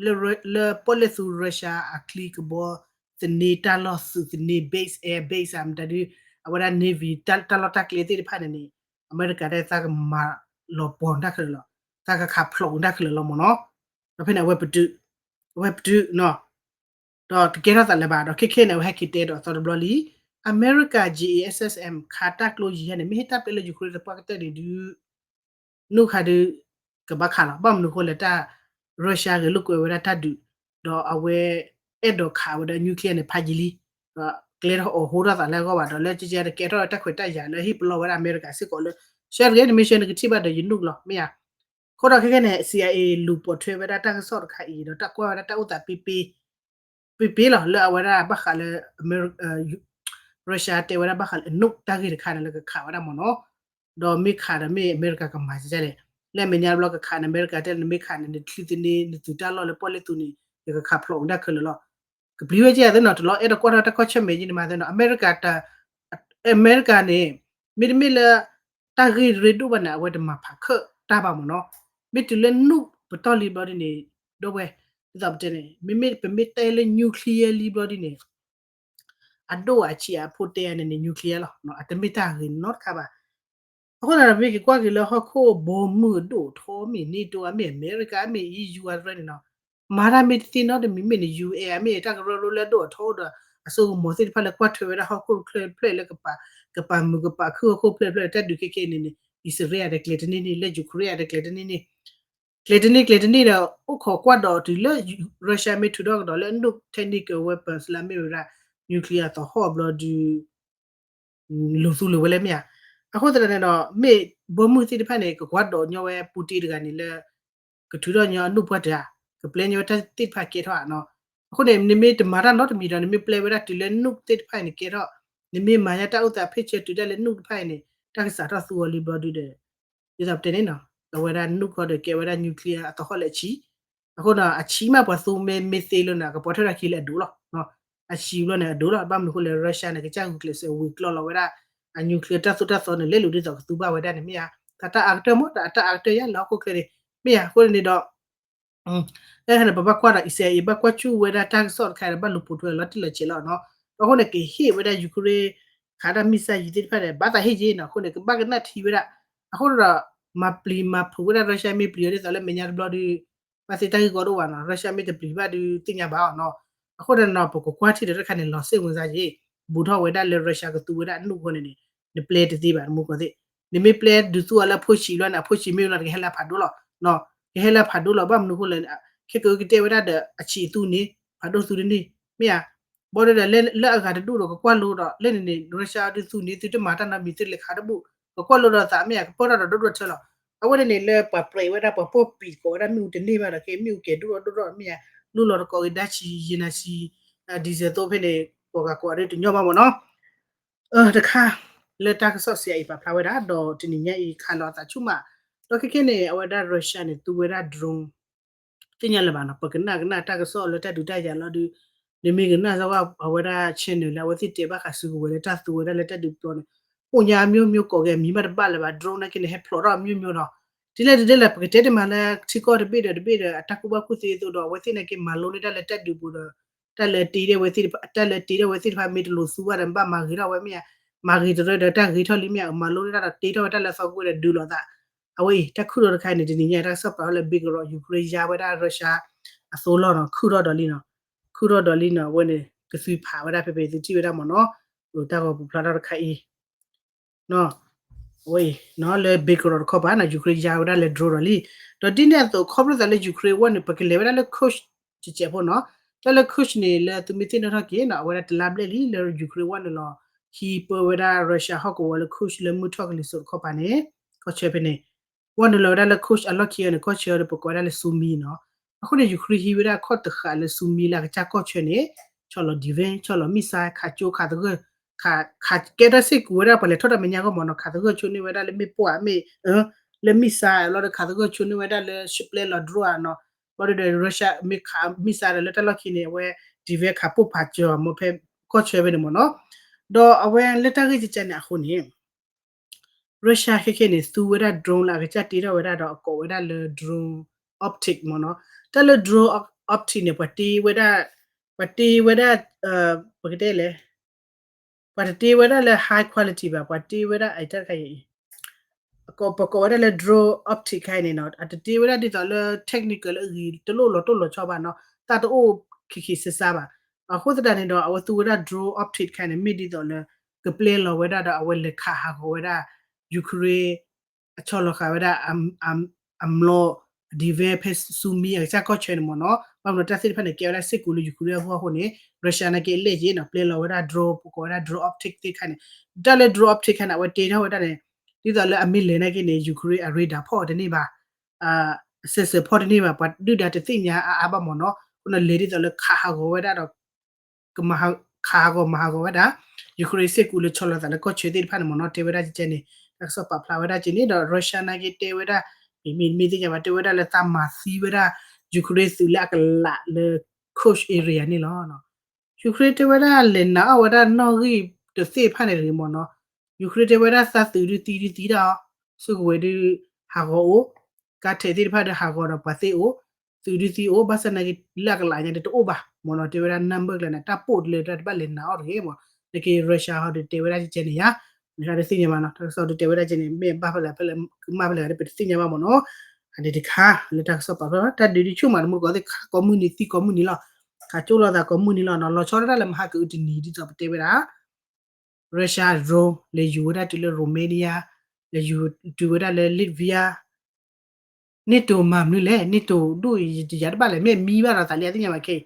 လၢပီၣ်လဲၣ်သူ Russia အချံကဘီ သန့ တၢ်လီၢ်သုးသန့ base, air base မတၤဒု အဝဲဒၣ် navy တၢ်လီၢ်တၢ်ကျဲသ့ၣ်တဖၣ်န့ၣ်န့ၣ် အမဲရကၤတဲသးကမၤလီၤပှီၢ်တၢ်ခဲလၢာ်လီၤ. သးကခးဖျိးတၢ်ခဲလၢာ်လီၤမ့ၢ်နီၤ. ဒီးဖဲန့ၣ် အဝဲပတုာ် အဝဲပတုာ်နီၤ ဒီးတကဲထီၣ်သးလၢၤဘၣ် ဒီးခဲခဲန့ၣ် အဝဲဟဲက့ၤတဲဒီးအသီတဘျီလံ. အမဲရကၤ JASSM ခးတၢ်ကျိယံၤဟဲန့ၣ် မ့ၢ်ဟ့ၣ်တၢ်ပျဲလၢ Ukraine သပှၢ်ကတၢၢ်န့ၣ်ဒုး နုၢ်ခါဒုး ကဘၣ်ခးလီၤ. ဘၣ်မနုၤအဃိလဲၣ် တၢ် Russia ဂဲၤလိာ်ကွဲဝဲဒၣ်တၢ်ဒုး ဒီးအဝဲ အဲၣ်ဒိးခးဝဲဒၣ် nuclear န့ၣ် ဖးယံာ်လံ ဒီး ကျဲထီၣ်အီၤဟိထီၣ်သးလၢအဂီၢ်ဘၣ်ဒီး လၢကကဲတကဲထီၣ်တၢ်ခွဲးတၢ်ယာ်လၢဟ့ၣ်ပလီၢ်ဝဲဒၣ်အမဲရကၤစ့ၢ်ကီးလၢ ရှဲတဂ့ၤ နမ့ၢ်ရှဲနကထံၣ်ဘၣ်ဒီးယနုာ်လီၤ မ့ၢ်ဧါ. အဃိဒီးခဲကဲန့ၣ် CIA လူၤပိာ်ထွဲဝဲဒၣ်တၢ်ကစီၣ်တခါအံၤ ဒီးတၢ်ကွၢ်ဝဲဒၣ်တၢ်အိၣ်သးပ့ပ့ ပ့ပ့လီၤ လၢအဝဲဒၣ်ဘၣ်ဃးလၢ Russia တဲဝဲဒၣ်ဘၣ်ဃးလၢ nuke တၢ်ဂ့ၢ်တခါန့ၣ်လၢကခးဝဲဒၣ်မ့ၢ်နီၤ. ဒီးမ့ၢ်ခးဒီးမ့ၢ်အမဲရကၤကမၤဒ်လဲၣ်. လၢအမဲာ်ညါတဘျီကခးန့ၣ် အမဲရကၤတဲလၢနမ့ၢ်ခးန့ၣ် နချံသန့ နသုးတၢ်လီၢ်လၢပီၣ်လဲၣ်သုးန့ၣ် ယကခးဖျိးကဒါခဲလၢာ်လီၤ. ကပျံၤဝဲကဲသ့နီၤ တလီၤအဲၣ်ဒိးကွၢ်ထီၣ်တၢ်ကီၢ်ဆၢမဲာ်ညါန့ၣ်မၤသ့နီၤ အမဲရကၤ အမဲရကၤန့ၣ် မ့တမ့ၢ်လၢ တၢ်ဂ့ၢ်ရ့ဒိၣ်ဘၣ်န့ၣ် အဝဲတမၤဖးခၢၣ်တၢ်ဘၣ်မ့ၢ်နီၤ. မ့ၢ်တုၤလၢ nuke ပတီၢ်လံဘျီဒ်န့ၣ် ဒီပုၢ်ဝဲၢ် ဒ်သိးပတဲန့ၣ် မ့မ့ၢ်ပမ့ၢ်တဲလၢ nuclear လံဘျီဒ်န့ၣ် အဒိၣ်အဆံးအဖိတဲအန့ၣ်န့ၣ် nuclear လီၤ အတမ့ၢ်တၢ်ဂ့ၤနီတခါဘၣ်. အဃိသတးဒီး ပမ့ၢ်က့ၤကွၢ်က့ၤလၢဟီၣ်ခိၣ်ဘီမုၢ်အဒိၣ်အထီ မ့ၢ် NATO အမ့ၢ် အမဲရကၤ အမ့ၢ် EU အရၢန့ၣ်နီၤ မၤတၢ်မ့ၢ်တသ့နီတမံၤမ့ၢ်န့ၣ် ယူၣ်အဲၣ် အမ့ၢ်တၢ်ကရၢကရိလၢအဒိၣ်အထီအိၣ်ဒီး အစိကမီၤသ့ၣ်တဖၣ်လၢကွၢ်ထွဲဝဲဒၣ်ဟီၣ်ခိၣ်တဖျၢၣ်တဖျၢၣ်လၢ ကပာ်မုာ်ကပာ်ခုၣ်ဟီၣ်ခိၣ်ဖျၢၣ်တဖျၢၣ် တၢ်ဒုးခဲကဲန့ၣ်န့ၣ် အံၣ်စရ့လးဒီးကျဲၤတန့ၢ်န့ၣ် လၢ Ukraine ဒီးကျဲၤတန့ၢ်န့ၣ် ကျဲၤတန့ၢ်ကျဲၤတန့ၢ်ဒီး အိၣ်ခိးကွၢ်ဒီးတုၤလၢ Russia မ့ၢ်ထုးထီၣ်ကဒီးလၢ nuke technical weapons လၢအမ့ၢ်ဝဲဒၣ် nuclear အသဟီၣ်ဘျီဒုး လူၤသူလၢၤဝဲလဲၣ်မ့ၢ်ဧါ. အဃိသတးန့ၣ်ဒီး မ့ၢ်ဘီမုၢ်သ့ၣ်တဖၣ်န့ၣ် ကကွၢ်ဒိးညီဝဲ Putin တဂၤန့ၣ်လၢ ကထုးထီၣ်ညီအနုၢ်ပှၢ်တဂၤ ကပျဲညီဝဲတၢ်သ့ၣ်တဖၣ်ကဲထီၣ်ဧါနီၤ. အဃိန့ၣ် နမ့ၢ်တမၤတၢ်နီတမံၤဒီး နမ့ၢ်ပျဲဝဲဒၣ်တုၤလၢ nuke သ့ၣ်တဖၣ်အံၤန့ၣ်ကဲထီၣ် နမ့ၢ်မၤညါတၢ်အိၣ်သးဖ့ၣ်ဆၢတုၤဒၣ်လၢ nuke တဖၣ်အံၤန့ၣ် တၢ်ကစးထီၣ်သူအီၤလံဘျီဒုဒီး ဒ်သိးပတဲန့ၣ်နီၤ အဝဲဒၣ် nuke ခီဒီးကဲဝဲဒၣ် nuclear အသဟီၣ်လၢအဆံး အဃိဒီး အဆံးမးပှၤသူမ့ၢ်မ့ၢ်သ့လၢန့ၣ် ကပီၤထၢၣ်ထီၣ်ခံလၢအဒိၣ်လီၤ. အဆံးဘျီန့ၣ်အဒိၣ်လီၤ. ဘၣ်မနုၤအဃိလဲၣ် Russia န့ၣ် ကစၢ်ဂုာ်ကျဲးစၢးဝံၤကျီလီၤဝဲဒၣ် အ nuclear တၢ်သိၣ်တၢ်သီန့ၣ် လဲလိာ်ဒ်သိးကသူဘၣ်ဝဲဒၣ်န့ၣ်မ့ၢ်ဧါ. တၢ်တၢ်အါကတၢၢ်မ့ၢ် တၢ်အတၢ်အါကတၢၢ်ယါလၢဟီၣ်ခိၣ်ချၢန့ၣ် မ့ၢ်ဧါ. အဃိန့ၣ်ဒီး လၢန့ၣ် ပဘၣ်ကွၢ်ဒီး အံၣ်စရ့လး ဘၣ်ကွၢ်ဆူၣ်ဝဲဒၣ်တၢ်ကစီၣ်တခါဒီး ဘၣ်လူၤပိာ်ထွဲလီၤတံၢ်လီၤဆဲးလီၤနီၤ. အဃိန့ၣ် ကဟ့ၣ်ဝဲဒၣ် Ukraine ခးတၢ် missile ယံၤသ့ၣ်တဖၣ်ဒီး ဘၣ်သးဟ့ၣ်ယ့ၣ်နီၤ. အဃိန့ၣ် ကဘၣ်ကနၣ်ထံဝဲဒၣ်. အဃိဒီး မၤပျံၤမၤဖုးဝဲဒၣ် Russia မ့ၢ်ပျံၤအီၤဒ်သိးလၢမဲာ်ညါတဘျီဒီး ဘၣ်သ့ၣ်တၢ်ဂ့ၢ်ကီဒိၣ်ဘၣ်နီၤ. Russia မ့ၢ်တပျံၤဘၣ်ဒီးသ့ၣ်ညါဘၣ်အီၤနီၤ. အဃိဒီးနီၤ ပကကွၢ်ထံဒီးတၢ်တခါန့ၣ် လီၤစ့ၣ်ဝင်စားယ့ၣ် ဘူးထီၣ်ဝဲဒၣ်လၢ Russia ကသူဝဲဒၣ်အနုၢ်အဃိန့ၣ်န့ၣ် နပျဲတသ့ဘၣ် တမူကီၢ်သ့ၣ်. နမ့ၢ်ပျဲဒုးသူအီၤလၢအဖိဆံးဘျီန့ၣ် အဖိဆံးမ့ၢ်ဘျီန့ၣ် ကဟဲလၢဖးဒိၣ်လီၤ. ကဟဲလၢဖးဒိၣ်လီၤ ဘၣ်မနုၤအဃိလဲၣ် ခဲကကတဲဝဲဒၣ်ဒီး အဆံးအသူန့ၣ် ဖးဒိၣ်သူတန့ၢ် မ့ၢ်ဧါ. ဘၣ်ဒီးလၢအဂၤတဒူၣ်ဒီး ကကွၢ်လိဒီး လၢန့ၣ်န့ၣ် Russia ဒုးသူန့ၣ် သုတမၤတၢ်နီတမံၤ သုတလဲၤခးတဘူၣ် ကကွၢ်လိဒီးသးမ့ၢ်ဧါ ကပၢၢ်ထီၣ်ဒီးဒိၣ်ဒိၣ်ထၢလီၤ. အဝဲန့ၣ်န့ၣ် လၢပှၤပြဲးဝဲဒၣ် ပှၤပိာ်ပံာ်သကိးဝဲဒၣ်မ့ၣ်အူတန့ၢ်ဘၣ်ဒီး ကဲမ့ၣ်အူကဲၤဒိၣ်ထီၣ်ဒိၣ်ထီၣ်မ့ၢ်ဧါ လူလီၤတကိးက့ၤဒါဆံး ယံာ်နၤဆံး diesel သိဖဲန့ၣ် ကိးဂၤကိးဂၤဒ်တညီဘၣ်မ့ၢ်နီၤ. တခါ လၢတၢ်ကစီၣ် CIA ပာ်ဖျါဝဲဒၣ် ဒီးတနံၤညါအံၤခးလီၤအသးဆူၣ်မး ဒီးခဲကဲန့ၣ် အဝဲဒၣ် Russia န့ၣ် သူဝဲဒၣ် drone သ့ၣ်ညါလၢၤဘၣ်နီၤ ပကနၣ်ကနၣ်တၢ်ကစီၣ်လၢတၢ်ဒုးတၢ်ယၤလီၤဒီး နမ့ၢ်ကနၣ်စ့ၢ်ကီး အဝဲဒၣ် channel လၢအဝဲသ့ၣ်တဲဘၣ်ဃးစုကဝဲၤလၢတၢ်သူဝဲဒၣ်လၢတၢ်ဒုးပျီန့ၣ် အိၣ်ညါအမျိုးမျိုးကိးဂၤ မံၤဘၣ်တဘၣ်လၢၤဘၣ် drone နာ်က့န့ၣ် ဟဲဖျိးထီၣ်အမျိုးမျိုးနီၤ. ဒ်လဲၣ်ဒ်လဲၣ် ပကတဲတမံၤလၢ ထံကီၢ်တဘ့ၣ်ဒီးတဘ့ၣ်ဒီး အတၢ်ကူၣ်ဘၣ်ကူၣ်သ့အသိးဒီး အဝဲသ့ၣ်နာ်က့မၤလိန့ၢ်တၢ်လၢတၢ်ဒုးပူၤဒီး တၢ်လၢတ့ဝဲသ့ၣ်တဖၣ် တၢ်လၢတ့ထီၣ်ဝဲသ့ၣ်တဖၣ် မ့ၢ်တလိၤသူဘၣ်ဒီး ဘၣ်မၤဂ့ၤထီၣ်ဝဲမ့ၢ်ဧါ. မၤဂ့ၤတရၢဒီးတၢ်ဂ့ၤထီၣ်လံမ့ၢ်ဧါ မၤလိန့ၢ်တၢ်ဒီးတ့ထီၣ်ဝဲတၢ်လၢအသီကဝဲၤဒီးဒုးလိာ်သး အဝဲအံၤ တၢ်ခုၣ်ဒီးတခါအံၤန့ၣ် တနံၤညါအံၤ တၢ်ကစီၣ်ပာ်ထီၣ်လၢ Belgorod Ukraine ယါဝဲဒၣ် Russia အသိလီၤနီၤ ခုၣ်ထီၣ်ဒီးလံနီၤ ခုၣ်ထီၣ်ဒီးလံနီၤ အဝဲန့ၣ် ကသွံဖးဝဲဒၣ်ဖဲဖဲ သုထံၣ်ဝဲဒၣ်မ့ၢ်နီၤ တၢ်ဂီၤပူၤဖျါထီၣ်တခါအံၤ အဝဲအံၤ လၢ Belgorod တခီပၤနီၤ Ukraine ယါဝဲဒၣ်လၢ drone ဒီးလံ ဒီးဒ်န့ၣ်အသိး ခီဖျိသးလၢ Ukraine ဝဲန့ၣ် ပကလဲၤဝဲဒၣ်လၢ Kursk ကဲးကဲးဖိနီၤ တၢ်လၢ Kursk န့ၣ် လၢသုမ့ၢ်သ့ၣ်နီၣ်ထီၣ်က့ၤနီၤ အဝဲဒၣ်တလါဘျဲၣ်လံလၢ Ukraine ဝဲန့ၣ်လီၤ ဟံးပၢဝဲဒၣ် Russia ဟီၣ်ကဝီၤလၢ Kursk လၢမုၢ်ထီၣ်ကလံၤစိးတခီပၤန့ၣ် ကီၢ်ဆၢဖဲန့ၣ် ဝဲနုာ်လီၤဝဲဒၣ်လၢ Kursk အလီၢ်ခံအံၤန့ၣ် ကီၢ်ဆၢဒီးပကိးဝဲဒၣ်လၢ Sumy နီၤ အဃိန့ၣ် Ukraine ဟံးဝဲဒၣ်ခီၣ်တဃာ်လၢ Sumy လၢအကစၢ်ကီၢ်ဆၢန့ၣ် ဆီၣ်လီၤ defense ဆီၣ်လီၤ missile ခးကၠိခးသဂၢၢ် ခးကဲတၢ်စ့ၢ်ကီးဝဲဒၣ်ပှၤလဲၤထီၣ်တၢ်မဲာ်ညါအဂီၢ်မ့ၢ်နီၤ ခးသဂၢၢ်ဆိန့ၢ်ဝဲဒၣ်လၢမ့ၣ်ပိၢ်ဧါမ့ၢ် လၢ missile လီၤဒီးခးသဂၢၢ်ဆိန့ၢ်ဝဲဒၣ်လၢ ရှပျဲလီၤ drone ဧါနီၤ ဘၣ်ဒီး Russia မ့ၢ်ခး missile ဒီးလၢတၢ်လီၢ်ခံန့ၣ် အဝဲ defense ခးပိၢ်ဖးစၢၤမ့ၢ်ဖဲကီၢ်ဆၢဖဲန့ၣ်မ့ၢ်နီၤ ဒီးအဝဲလၢတၢ်ဂ့ၢ်ကကန့ၣ်အဃိန့ၣ် Russia ခဲခဲန့ၣ် သူဝဲဒၣ် drone လၢအကစၢ်တ့ထီၣ်ဝဲဒၣ်ဒီးအကိးဝဲဒၣ်လၢ drone optic မ့ၢ်နီၤ တၢ်လၢ drone optic န့ၣ် ပှၤတ့ဝဲဒၣ် ပှၤတ့ဝဲဒၣ် ပကတဲလဲၣ် ပှၤတတ့ဝဲဒၣ်လၢ high quality ဘၣ် ပှၤတ့ဝဲဒၣ်အတၢ်တခါအံၤ ပကိးဝဲဒၣ်လၢ drone optic ခါအံၤန့ၣ်နီၤ အတတ့ဝဲဒၣ်ဒ်သိးလၢ technical လၢအဂ့ၤတလိၣ်လီၤတိၢ်လီၤဆီဘၣ်နီၤ တၢ်တအိၣ်ခံခံဆးဆးဘၣ် အဃိသတးန့ၣ်ဒီး အဝဲသူဝဲဒၣ် drone optic ခါန့ၣ် မ့ၢ်ဒ်သိးလၢ ကပျဲလီၤဝဲဒၣ်ဒီးအဝဲလဲၤခးဟးဂီၤဝဲဒၣ် Ukraine အဆီၣ်လီၤဃာ်ဝဲဒၣ် အမျိာ် defense ဖဲ Sumy အကစၢ်ကီၢ်ဆၢန့ၣ်မ့ၢ်နီၤ ဘၣ်မနုၤတၢ်သ့ၣ်တဖၣ်န့ၣ် ကဲဝဲဒၣ်စ့ၢ်ကီးလၢ Ukraine အဂီၢ်အဃိန့ၣ် Russia နာ်က့အလဲၣ်က့နီၤ ပျဲလီၤဝဲဒၣ် drone ပကိးဝဲဒၣ် drone optic သ့ၣ်တဖၣ်န့ၣ် တၢ်လၢ drone optic ခါန့ၣ် အဝဲတ့ထီၣ်ဝဲဒၣ်န့ၣ် ဒ်သိးလၢအမ့ၢ်လဲၤ နာ်က့န့ၣ် Ukraine အ radar ဖီၣ်တန့ၢ်ဘၣ် sensor ဖီၣ်တန့ၢ်ဘၣ် ပှၤဒုၣ်ဒါတသ့ၣ်ညါအါအါဘၣ်မ့ၢ်နီၤ အဃိန့ၣ်လဲၤဒ်သိးလၢခးဟးဂီၤဝဲဒၣ်ဒီး ခးဟးဂီၤမၤဟးဂီၤဝဲဒၣ် Ukraine စ့ၢ်ကီးလၢဆီလီၤသးလၢကီၢ်ဆၢသ့ၣ်တဖၣ်န့ၣ်မ့ၢ်နီၤ တဲဝဲဒၣ်ကဲန့ၣ် တၢ်ကစီၣ်ပာ်ဖျါဝဲဒၣ်ကဲန့ၣ်ဒီး Russia နာ်က့တဲဝဲဒၣ် မ့မ့ၢ်သ့ၣ်ညါဘၣ် တဲဝဲဒၣ်လၢသးမၤသံဝဲဒၣ် Ukraine သုးလၢအကလးလၢ Kursk area န့ၣ်လီၤ. Ukraine တဲဝဲဒၣ်လဲၤနာ်အီၣ်ဝဲဒၣ်နီၣ်ဂံၢ်တသ့ၣ်တဖၣ်န့ၣ်တဂ့ၤမ့ၢ်နီၤ Ukraine တဲဝဲဒၣ်သးသုးဒုးသံဒုးသံဒၣ်အီၤ စုကဝဲၤဒုးဟးဂီၤအိၣ် ကါထဲးသ့ၣ်တဖၣ်ဒီးဟးဂီၤဒီးပှၤသ့အိၣ် သုးဒုးသံအိၣ် ဘၣ်ဆၣ်နာ်က့လၢအကလးညါဒီးတအိၣ်ဘၣ်မ့ၢ်နီၤ တဲဝဲဒၣ် number ကျါန့ၣ် တၢ်ပိာ်တလၢတၢ်တဘၣ်လဲၤနာ်အီၣ်တဂ့ၤမ့ၢ် နာ်က့ Russia ဟီဒီးတဲဝဲဒၣ်ကဲန့ၣ်ယါ နတသ့ၣ်ညါဘၣ်နီၤ တၢ်ကစီၣ်ဒုးတဲဝဲဒၣ်ကဲန့ၣ် မ့ၢ်ဘၣ်ဖဲလဲၣ်ဖဲလဲၣ် ကမၣ်ဖဲလဲၣ်ဒီးပတသ့ၣ်ညါဘၣ်မ့ၢ်နီၤ အန့ၣ်တခါ လၢတၢ်ကစီၣ်ပာ်ဖျါ တၢ်ဒုးဒုးဆူၣ်မးတမူတကိးသ့ၣ် ခးကိးမုၢ်နံၤသံကိးမုၢ်နံၤလီၤ ခးကၠိလိာ်သးကိးမုၢ်နံၤလီၤနီၤ လီၤဆီဒၣ်တၢ်လၢမဟါကအုတနံၤဒ်သိးပတဲဝဲဒၣ် Russia drone လဲၤယူၤဝဲဒၣ်တုၤလၢ Romania လဲၤယူၤတုၤဝဲဒၣ်လၢ Latvia NATO မၤမနုၤလဲၣ် NATO ဒိၣ်ယၤတဘၣ်လဲၣ် မ့ၢ်မံဘၣ်ဒီးသးလံအသ့ၣ်ညါဘၣ်ခဲအံၤ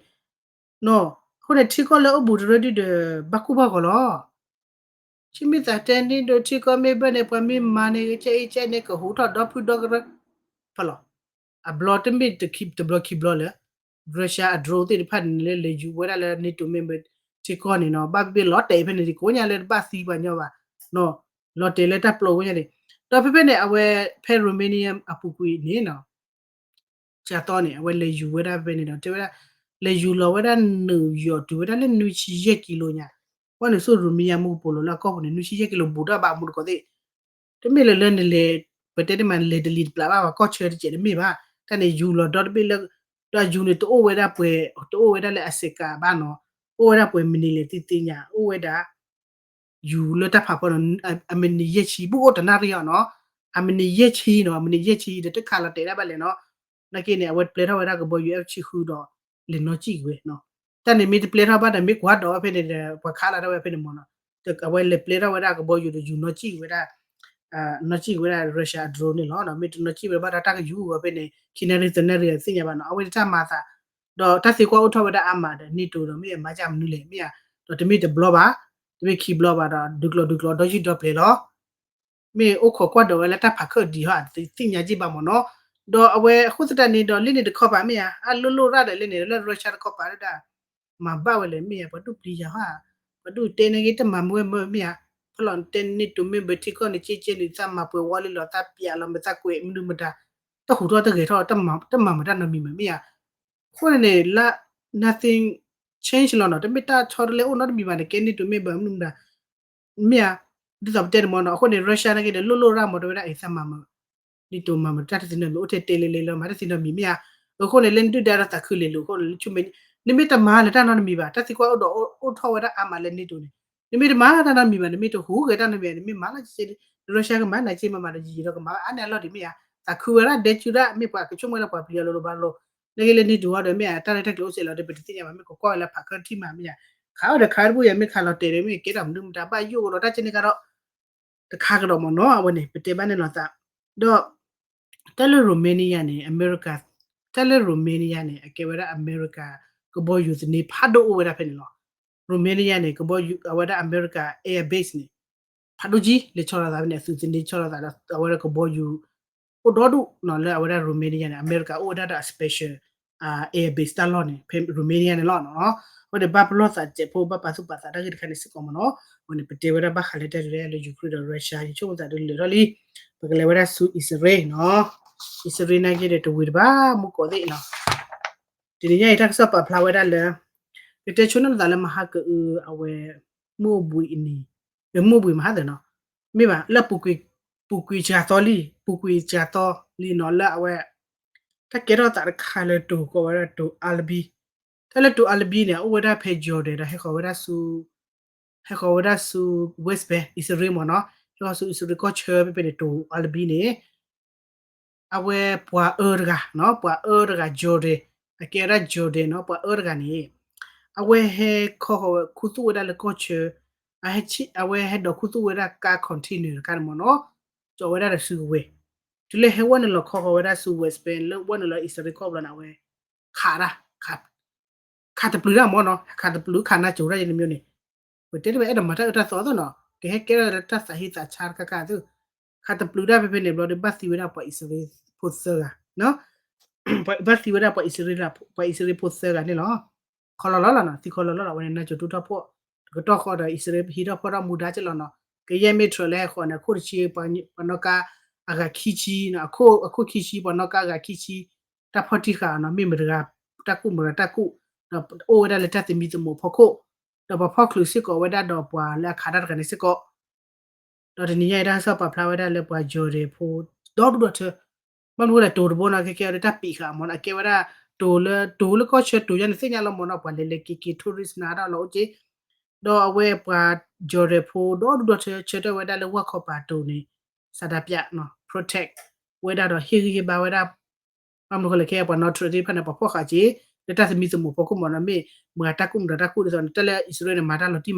နီၤ အဃိန့ၣ်ထံကီၢ်လၢအိၣ်ဘူးတရၢဒုဒီး ဘၣ်ကူၣ်ဘၣ်ဂီၤလီၤ ဆံမ့ၢ်သးတဲန့ၣ်ဒိးထံကီၢ်မ့ၢ်ဘၢၣ်န့ၣ် ပှၤမ့ၢ်မၤန့ၣ် ကဲအံၤကဲန့ၣ် ကဟူးထီၣ်ဒီဖုဒီကရၢ ဖဲလီၤ အဘျီတမ့ၢ်တဘျီခံဘျီလၢ Russia အ drone သ့ၣ်တဖၣ်န့ၣ်လၢလဲၤယူၤဝဲဒၣ်လၢ NATO member ထံကီၢ်န့ၣ်နီၤ ဘၣ်ဘ့ၣ်လီၤတဲာ်ဖဲန့ၣ် ကိးညါလၢတဘၣ်သံပှၤညီဘၣ် လီၤတဲာ်လၢတၢ်ပျီဝဲညါန့ၣ် ဒီးဖဲဖဲန့ၣ် အဝဲ ဖဲ Romania အပူၤကွံာ်န့ၣ်နီၤ ကသီန့ၣ် အဝဲလဲၤယူၤဝဲဒၣ်ဖဲန့ၣ်ဒီး တဲဝဲဒၣ် လဲၤယူၤလီၤဝဲဒၣ်နုာ်ယီၤတုၤဝဲဒၣ်လၢနွံဆံယဲၢ်ကံလိညါ ဝဲန့ၣ်ဆူ Romania မူကပိာ်လိၤလၢအကီၢ်ပူၤန့ၣ် နွံဆံယဲၢ်ကံလိဘူးတၢ်ဘၣ်မူတကိးသ့ၣ် တမ့ၢ်လၢလၢနလဲၤ ပတဲတမးနလဲၤတလံၤတပျးဘၣ် ပှၤကီၢ်ဆၢတစဲးတမ့ၢ်ဘၣ် တၢ်န့ၣ်ယူၤလီၤဒီတဘ့ၣ်လၢ ဒီးယူၤန့ၣ်တအိၣ်ဝဲဒၣ်ပှဲၤ တအိၣ်ဝဲဒၣ်လၢအစဲးကးဘၣ်နီၤ အိၣ်ဝဲဒၣ်ပှဲၤမံးနံးလဲၣ်သ့ၣ်သ့ၣ်ညါ အိၣ်ဝဲဒၣ် ယူၤလၢတၢ်ဖးဖီဒီး အမံးနံးယဲၢ်ဆံ ဘူးအိၣ်တနၣ်ရံၣ်အီၤနီၤ အမံးနံးယဲၢ်ဆံနီၤ အမံးနံးယဲၢ်ဆံဒီးတခးလီၤတဲာ်ဒၣ်ဘၣ်လဲၣ်နီၤ နာ်က့န့ၣ် အဝဲတပျဲထီၣ်ဝဲဒၣ်ကဘီယူၤ F ဆံဃုဒီး လဲၤနီၣ်စံၣ်က့ၤဝဲနီၤ တၢ်န့ၣ်မ့ၢ်တပျဲထီၣ်ဘၣ်ဒီး မ့ၢ်ကွၢ်ဒီးဝဲဖဲန့ၣ်ဒီး ပှၤခးလီၤဒၣ်ဝဲဖဲန့ၣ်မ့ၢ်နီၤ အဝဲလဲၤပျဲထီၣ်ဝဲဒၣ်ကဘီယူၤဒီးယူၤနီၣ်စံၣ်ဝဲဒၣ် နီၣ်စံၣ်ဝဲဒၣ် Russia အ drone န့ၣ်လီၤ မ့ၢ်တနီၣ်စံၣ်ဝဲဘၣ်ဒီးတၢ်ကယူၤဂီၤဖဲန့ၣ် ခံနၣ်ရံၣ်သၢနၣ်ရံၣ်သ့ၣ်ညါဘၣ်နီၤ အဝဲတၢ်မၤသး ဒီးတၢ်သံကွၢ်အိၣ်ထီၣ်ဝဲဒၣ်အါမးဒီး NATO ဒီးမ့ၢ်အမၤကမနုၤလဲၣ် မ့ၢ်ဧါ ဒီးတမ့ၢ်တဘျီဘၣ် တမ့ၢ်ခံဘျီဘၣ်ဒီး ဒုးကျိၤဒုးကျိၤဒီယုၢ်ဒီပျဲၤလီၤ မ့ၢ်အိၣ်ခိးကွၢ်ဒီးဝဲလၢတၢ်ဖးခၢၣ်ဒံးဟီ သ့ၣ်ညါက့ဘၣ်မ့ၢ်နီၤ ဒီးအဝဲအဃိသတးန့ၣ်ဒီး လၢန့ၣ်တခီပၤမ့ၢ်ဧါ အလိၣ်လိၣ်ရၣ်ဒီးလၢန့ၣ် လၢ Russia တခီပၤဒၣ် မၤဘၣ်ဝဲလဲၣ် မ့ၢ်ဧါ ပှၤဒူၣ်ပျံၤယၤဟီ ပှၤဒူၣ်တဲန့ၣ်က့ တမၤမ့ၢ်ဝဲမ့ၢ်မ့ၢ်ဧါ ဖဲလီၤတဲန့ၣ် NATO member ထံကီၢ်န့ၣ် ကဲကဲန့ၣ် သးမၤပှဲၤဝီလံလီၤ သးပျးလီၤမ့ၢ်သးကွဲးမနုၤမတၤ တၢ်ဟူးထီၣ်တဂဲၤထီၣ် တမၤမတၤနီတမံၤမ့ၢ်မ့ၢ်ဧါ အဃိန့ၣ်န့ၣ် လၢ nothing change လီၤနီၤ တမ့ၢ်တၢ်ဆီတလဲအိၣ်နီတမံၤဘၣ်န့ၣ် ကဲ NATO member မနုၤမတၤ မ့ၢ်ဧါ ဒ်သိးပတဲန့ၣ်မ့ၢ်နီၤ အဃိန့ၣ် Russia နာ်က့ဒီး လိၣ်လိၣ်ရၣ်မ့ၢ်တဲဝဲဒၣ် အံၤ သးမၤမ NATO မၤမတၢ်တသ့နီတမံၤ အိၣ်ထဲတဲလဲၤလဲၤလီၤ မၤတသ့နီတမံၤ မ့ၢ်ဧါ အဃိန့ၣ် လၢနဒုၣ်ဒါဒီးသးခုလဲၤလိာ်အဃိန့ၣ် လၢဆူမဲာ် နမ့ၢ်တမၤလၢတၢ်နီတမံၤဘၣ် တၢ်သံကွၢ်အိၣ်ဒီးအိၣ်ထီၣ်ဝဲဒၣ်အါမးလၢ NATO န့ၣ် နမ့ၢ်တမၤတၢ်နီတမံၤဘၣ် နမ့ၢ်တဟူးဂဲၤတၢ်နီတမံၤ နမ့ၢ်မၤလီၤ Russia ကမၤနၤက့မၤမၤဒီးယံာ်ဒီးကမၤအါန့ၢ်အလီၢ်ဒံး မ့ၢ်ဧါ သးခုဝဲဒၣ်ဒဲကၠူဒၣ် မ့ၢ်ပှၤကဆိကမိၣ်လၢပှၤပျံၤအီၤလိၤလိၤဘၣ်လိၤ နာ်က့လၢ NATO အီၤဒီး မ့ၢ်ဧါ တၢ်ရဲၣ်တၢ်ကျဲၤအိၣ်စဲးလီၤဒီး ပတသ့ၣ်ညါဘၣ် မ့ၢ်ကကွၢ်ဝဲလၢဖးခၢၣ်ထံၣ်မး မ့ၢ်ဧါ ခးအီၤဒီးခးဝဲတဘူၣ်ယၤ မ့ၢ်ခးလီၤတဲာ်ဒီး မ့ၢ်ကဲထီၣ်မနုၤမတၤဘၣ်ယိၣ်ကဒီး တၢ်ကဲန့ၣ်ကဒီး တခါကဒီးမ့ၢ်နီၤ အဝဲန့ၣ် ပတဲဘၣ်န့ၣ်လီၤသး ဒီး တၢ်လၢ Romania န့ၣ် အမဲရကၤ တၢ်လၢ Romania န့ၣ် အကဲဝဲဒၣ်အမဲရကၤ ကဘီယူၤသန့ဖးဒိၣ်အိၣ်ဝဲဒၣ်ဖဲန့ၣ်လီၤ Romania န့ၣ် ကဘီယူၤ အဝဲဒၣ်အမဲရကၤ air base န့ၣ် ဖးဒိၣ်ကံ လဲၤဆီလီၤသးဖဲန့ၣ် အသုးသန့ဆီလီၤသးဒီး အဝဲဒၣ်ကဘီယူၤ အိၣ်ဒီဒူၣ်နီၤ လၢအဝဲဒၣ် Romania န့ၣ် အမဲရကၤအိၣ်ဝဲဒၣ်ဒီးအ special air base တၢ်လီၢ်န့ၣ် ဖဲ Romania န့ၣ်လီၤနီၤ အဃိန့ၣ် ဘၣ်ပလီၢ်သးစဲးဖိ ဘၣ်ပာ်သူၣ်ပာ်သးတၢ်ဂ့ၢ်တခါန့ၣ်စ့ၢ်ကီးမ့ၢ်နီၤ အဝဲန့ၣ် ပတဲဝဲဒၣ်ဘၣ်ဃးလၢတၢ်ဒုးလၢ Ukraine ဒီး Russia ယဆိကမိၣ်သးဒုးလၢာ်ထီၣ်လံ ပကလဲၤဝဲဒၣ်ဆူအံၣ်စရ့လးနီၤ အံၣ်စရ့လးနာ်က့ဒီးတဝံၤတဘၣ်မူကီးသ့ၣ်နီၤ တနံၤညါအံၤတၢ်ကစီၣ်ပာ်ဖျါဝဲဒၣ်လၢ ကတဲဆိနီၢ်သးလၢမဟါကအုအဝဲ မုၢ်အိၣ်ဘှံးအနံၤ မုၢ်အိၣ်ဘှံးမဟါသၢနီၤ မ့ၢ်ဘၣ်လၢ ပူၤကွံာ်စှၤသီလံ ပူၤကွံာ်စှၤသီလံနီၤ လၢအဝဲ တၢ်ကဲထီၣ်သးတခါလၢတိၤကိးဝဲဒၣ်တိၤအါလဘံ တၢ်လၢတိၤအါလဘံန့ၣ် အအိၣ်ဝဲဒၣ်ဖဲ Jordan ဒီး ဟဲဃီၤဝဲဒၣ်ဆူ ဟဲဃီၤဝဲဒၣ်ဆူ West Bank အံၣ်စရ့လးမ့ၢ်နီၤ ဟဲဃီၤဆူအံၣ်စရ့လးကီၢ်ဆၢဖဲဖဲန့ၣ် တိၤအါလဘံန့ၣ် အဝဲပှၤအၢတဂၤနီၤ ပှၤအၢတဂၤ Jordan အကဲဝဲဒၣ် Jordan နီၤ ပှၤအၢတဂၤန့ၣ် အဝဲဟဲခီဃီၤဝဲခူသူၣ်ဝဲဒၣ်လၢကီၢ်ဆၢ အဝဲဟဲဒိးခူသူၣ်ဝဲဒၣ်ကါ container တခါန့ၣ်မ့ၢ်နီၤ ကၠီၤဝဲဒၣ်ဒီးစုကဝဲၤ တုၤလၢဟဲဝဲနုာ်လီၤခီဃီၤဝဲဒၣ်ဆူ West Bank လၢဝဲနုာ်လီၤအံၣ်စရ့လးကီၢ်ဘျီန့ၣ် အဝဲခးဒၣ် ခးတပျုၤတၢ်မ့ၢ်နီၤ, ခးတပျုၤခးနါစိၤတၢ်ယဲန့ၣ်မ့ၢ်န့ၣ်, ပတဲတဘၣ်အဲၣ်ဒိးမၤတၢ်အၢတၢ်သီသ့နီၤ, ကဟဲကဲထီၣ်လၢတၢ်သးဟ့သးဆါတခါခါသ့, ခးတပျုၤတၢ်ဖဲဖဲန့ၣ်ဘျီဒီး ဘၣ်သံဝဲဒၣ်ပှၤအံၣ်စရ့လးဖိသၢဂၤ, ဘၣ်သံဝဲဒၣ်ပှၤအံၣ်စရ့လးဖိသၢဂၤန့ၣ်လီၤ. ခီလီၤလီၤလီၤနီၤ, သံခီလီၤလီၤလီၤ, အဝဲန့ၣ် NATO ဒိၣ်ထီၣ်ဖှိၣ် တကတီၢ်ဃီဒီး အံၣ်စရ့လးဟံးထီၣ်ဖီၣ်ထီၣ်မူဒါက့လီၤနီၤ, ကယဲၢ်မ့ၢ်ထြၢးလၢဟဲဃီၤန့ၣ် အခိၣ်တဆံ ပှၤနီၣ်ကါအဂၤခံဆံ, အခိၣ်ခံဆံ ပှၤနီၣ်ကါအဂၤခံဆံ တၢ်ဖီၣ်တံၢ်ဃာ်နီၤ, မ့ၢ်မတၤတဂၤ တၢ်ကူၣ်မတၤတၢ်ကူၣ်, ဒီးအိၣ်ဝဲဒၣ်လၢတၢ်သမံသမိးဖီခိၣ်, ဒီးပှၤဖီၣ်ချုးစ့ၢ်ကီးဝဲဒၣ်ဒီးပှၤလၢအခးတၢ်တဂၤန့ၣ်စ့ၢ်ကီး ဒီးတနံၤညါအံၤ တၢ်ကစီၣ်ပာ်ဖျါဝဲဒၣ်လၢပှၤ Jordan ဖိ ဒီဒူၣ်ဒီထၢ, ဘၣ်မနုၤလဲၣ် တိၤတဘိနီၤ ကဲကဲအီၤဒီးတၢ်ပံးဃာ်မ့ၢ်နီၤ, အကဲဝဲဒၣ် တိၤလၢ တိၤလၢကီၢ်ဆၢတိၤယါန့ၣ် သ့ၣ်ညါလီၤမ့ၢ်နီၤ, ပှၤလဲၤလဲၤက့ၤက့ၤ tourist နၤတၢ်လီၤအိၣ်က့, ဒီးအဝဲပှၤ Jordan ဖိ ဒီဒူၣ်ဒီထၢ ဆၢထၢၣ်ဝဲဒၣ်လၢဝၣ်ခီပၤတိၤန့ၣ် ဆန္ဒပြ protest ဝဲဒၣ်ဒီးဟ့ၣ်ဂံၢ်ဟ့ၣ်ဘါဝဲဒၣ် ဘၣ်မနုၤဃိလဲၣ် ခဲအံၤပှၤနီၣ်ထြၢးသ့ၣ်တဖၣ်န့ၣ် ပှၤဖီၣ်ဃာ်က့ၤ လၢတၢ်သမံသမိးဖီခိၣ်မ့ၢ်နီၤ, မ့ၢ်မတၤတၢ်ကူၣ်မတၤတၢ်ကူၣ်ဒ်သိးန့ၣ် တၢ်လၢအံၣ်စရ့လးန့ၣ် မၤတၢ်လီၤတံၢ်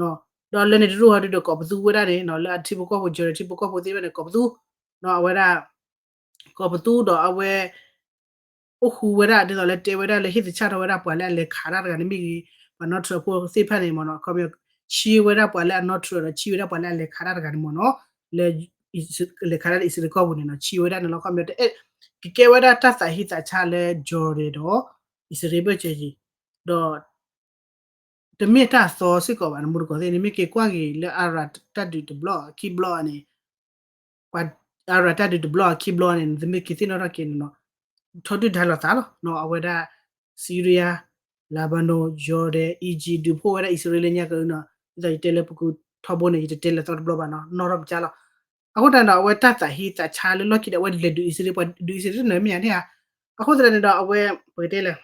မး, ဒီးလၢန့ၣ်တရူၢ်ဟီဒုဒီး ကိးပသူဝဲဒၣ်န့ၣ် လၢအထံဖိကီၢ်ဖိ Jordan ထံဖိကီၢ်ဖိသ့ၣ်တဖၣ်န့ၣ် ကိးပသူ, အဝဲဒၣ် ကိးပသူဒီးအဝဲ အိၣ်ဃူဝဲဒၣ် ဒ်သိးလၢတဲဝဲဒၣ်လၢဟ့ၣ်သဆၣ်ထီၣ်ဝဲဒၣ်ပှၤလၢအလဲၤခးတၢ်တဂၤန့ၣ်မ့ၢ်ဂ့ၤ, ပှၤနီၣ်ထြၢးဖိသ့ၣ်တဖၣ်န့ၣ်မ့ၢ်နီၤ, ခီပညီ ဆံးဝဲဒၣ်ပှၤလၢအနီၣ်ထြၢးဒီး ဆံးဝဲဒၣ်ပှၤလၢအလဲၤခးတၢ်တဂၤန့ၣ်မ့ၢ်နီၤ, လၢ လဲၤခးတၢ်လၢအံၣ်စရ့လးကီၢ်ပူၤန့ၣ်နီၤ, ဆံးဝဲဒၣ်န့ၣ်လီၤ. ခီပညီ တအဲၣ် ကကဲဝဲဒၣ်တၢ်သးဟ့သးဆါလၢ Jordan ဒီး အံၣ်စရ့လးဘၢၣ်စၢၤက့ၤ, ဒီး တမ့ၢ်တၢ်အသီစ့ၢ်ကီးဘၣ် နမူတကိးသ့ၣ်န့ၣ် မ့ၢ်က့ၤကွၢ်က့ၤလၢ Iran တၢ်ဒုးတဘျီ ခံဘျီန့ၣ် ပှၤ Iran တၢ်ဒုးတဘျီ ခံဘျီန့ၣ် နမ့ၢ်က့ၤသ့ၣ်နီၣ်ထီၣ်က့ၤန့ၣ်နီၤ, ထီဒုၣ်ဒါလိာ်သးလီၤ. အဝဲဒၣ် Syria, Lebanon, Jordan, Egypt ဒုးဖှိၣ်ဝဲဒၣ်အံၣ်စရ့လးလၢညါကအုနီၤ, ဒ်သိးယတဲလၢပကူထီဘိန့ၣ် ယတတဲလၢသီတဘျီဘၣ်နီၤ, နီၣ်ထီၣ်ပကါလီၤ. အဃိသတးဒီး အဝဲတၢ်သးဟ့သးဆါလၢလီၢ်ခံဒီး အဝဲလဲၤဒုးအံၣ်စရ့လး ပှၤဒုးအံၣ်စရ့လးတနၢၤမ့ၢ်ဧါန့ၣ်ဧါ. အဃိသတးန့ၣ်ဒီး အဝဲ ပကတဲလဲၣ်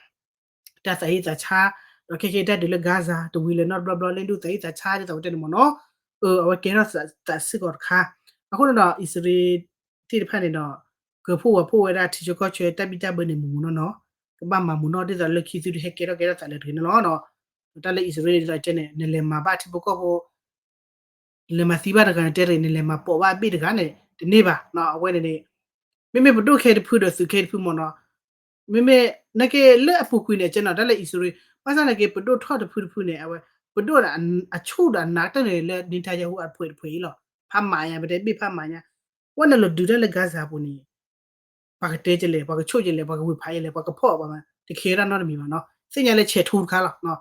တၢ်သးဟ့သးဆါ, ဒီးခဲကဲတၢ်ဒုးလၢ Gaza တဝံၤလၢၤနီတဘျီဘျီ လၢဒုးသးဟ့သးဆါဒ်သိးပတဲန့ၣ်မ့ၢ်နီၤ, အဝဲကဲထီၣ်သးစ့ၢ်ကီးတခါ. အဃိန့ၣ်ဒီး အံၣ်စရ့လးသ့ၣ်တဖၣ်န့ၣ်ဒီး ကဖှိၣ်ဝဲဖှိၣ်ဝဲဒၣ်ထံဆၢကီၢ်ဆၢတၢ်ဘံၣ်တၢ်ဘၢန့ၣ်မ့ၢ်မ့ၢ်နီၢ်နီၢ်, ကဘၣ်မၤမ့ၢ်နီၢ်ဒ်သိးလၢခံသုတဟဲကဲထီၣ်ကဲထီၣ်သးလၢတဂ့ၤန့ၣ်လီၤ. တၢ်လၢအံၣ်စရ့လးဒ်သိးတဲန့ၣ် နလဲၤမၤဘၣ်ထံဖိကီၢ်ဖိ နလဲၤမၤသံဘၣ်တဂၤန့ၣ် တဲတဂ့ၤ နလဲၤမၤပိာ်ဘၣ်အဘ့ၣ်တဂၤန့ၣ် တန့ၢ်ဘၣ်. အဝဲန့ၣ်န့ၣ် မ့မ့ၢ်ပဒိၣ်ခဲတဖုဒီးသုးခဲတဖုမ့ၢ်နီၤ, မ့မ့ၢ် နာ်က့လၢအပူၤကွံာ်န့ၣ် အကဲနီၤ တၢ်လၢအံၣ်စရ့လး ဘၣ်ဆၣ်နာ်က့ ပဒိၣ်ထီၣ်တဖုတဖုန့ၣ် အဝဲ ပဒိၣ်န့ၣ် အဆူၣ်ဒီးအနးကတၢၢ်န့ၣ်လၢ Netanyahu အဖှဲးတဖှဲးအံၤလီၤ. ဖးမးညါ ပတဲဘ့ၣ်ဖးမးညါ, ဝဲန့ၣ်လီၤဒုးတၢ်လၢ Gaza ပူၤန့ၣ် ပှၤကတဲကလဲၣ် ပှၤကဆိၣ်ကလဲၣ် ပှၤကဝ့ၤဖးယလဲၣ် ပှၤကဖီၣ်ဘၣ်မး တခဲဒၣ်နီတမံၤဘၣ်နီၤ, သ့ၣ်ညါလၢဆဲးထူတခါလီၤ.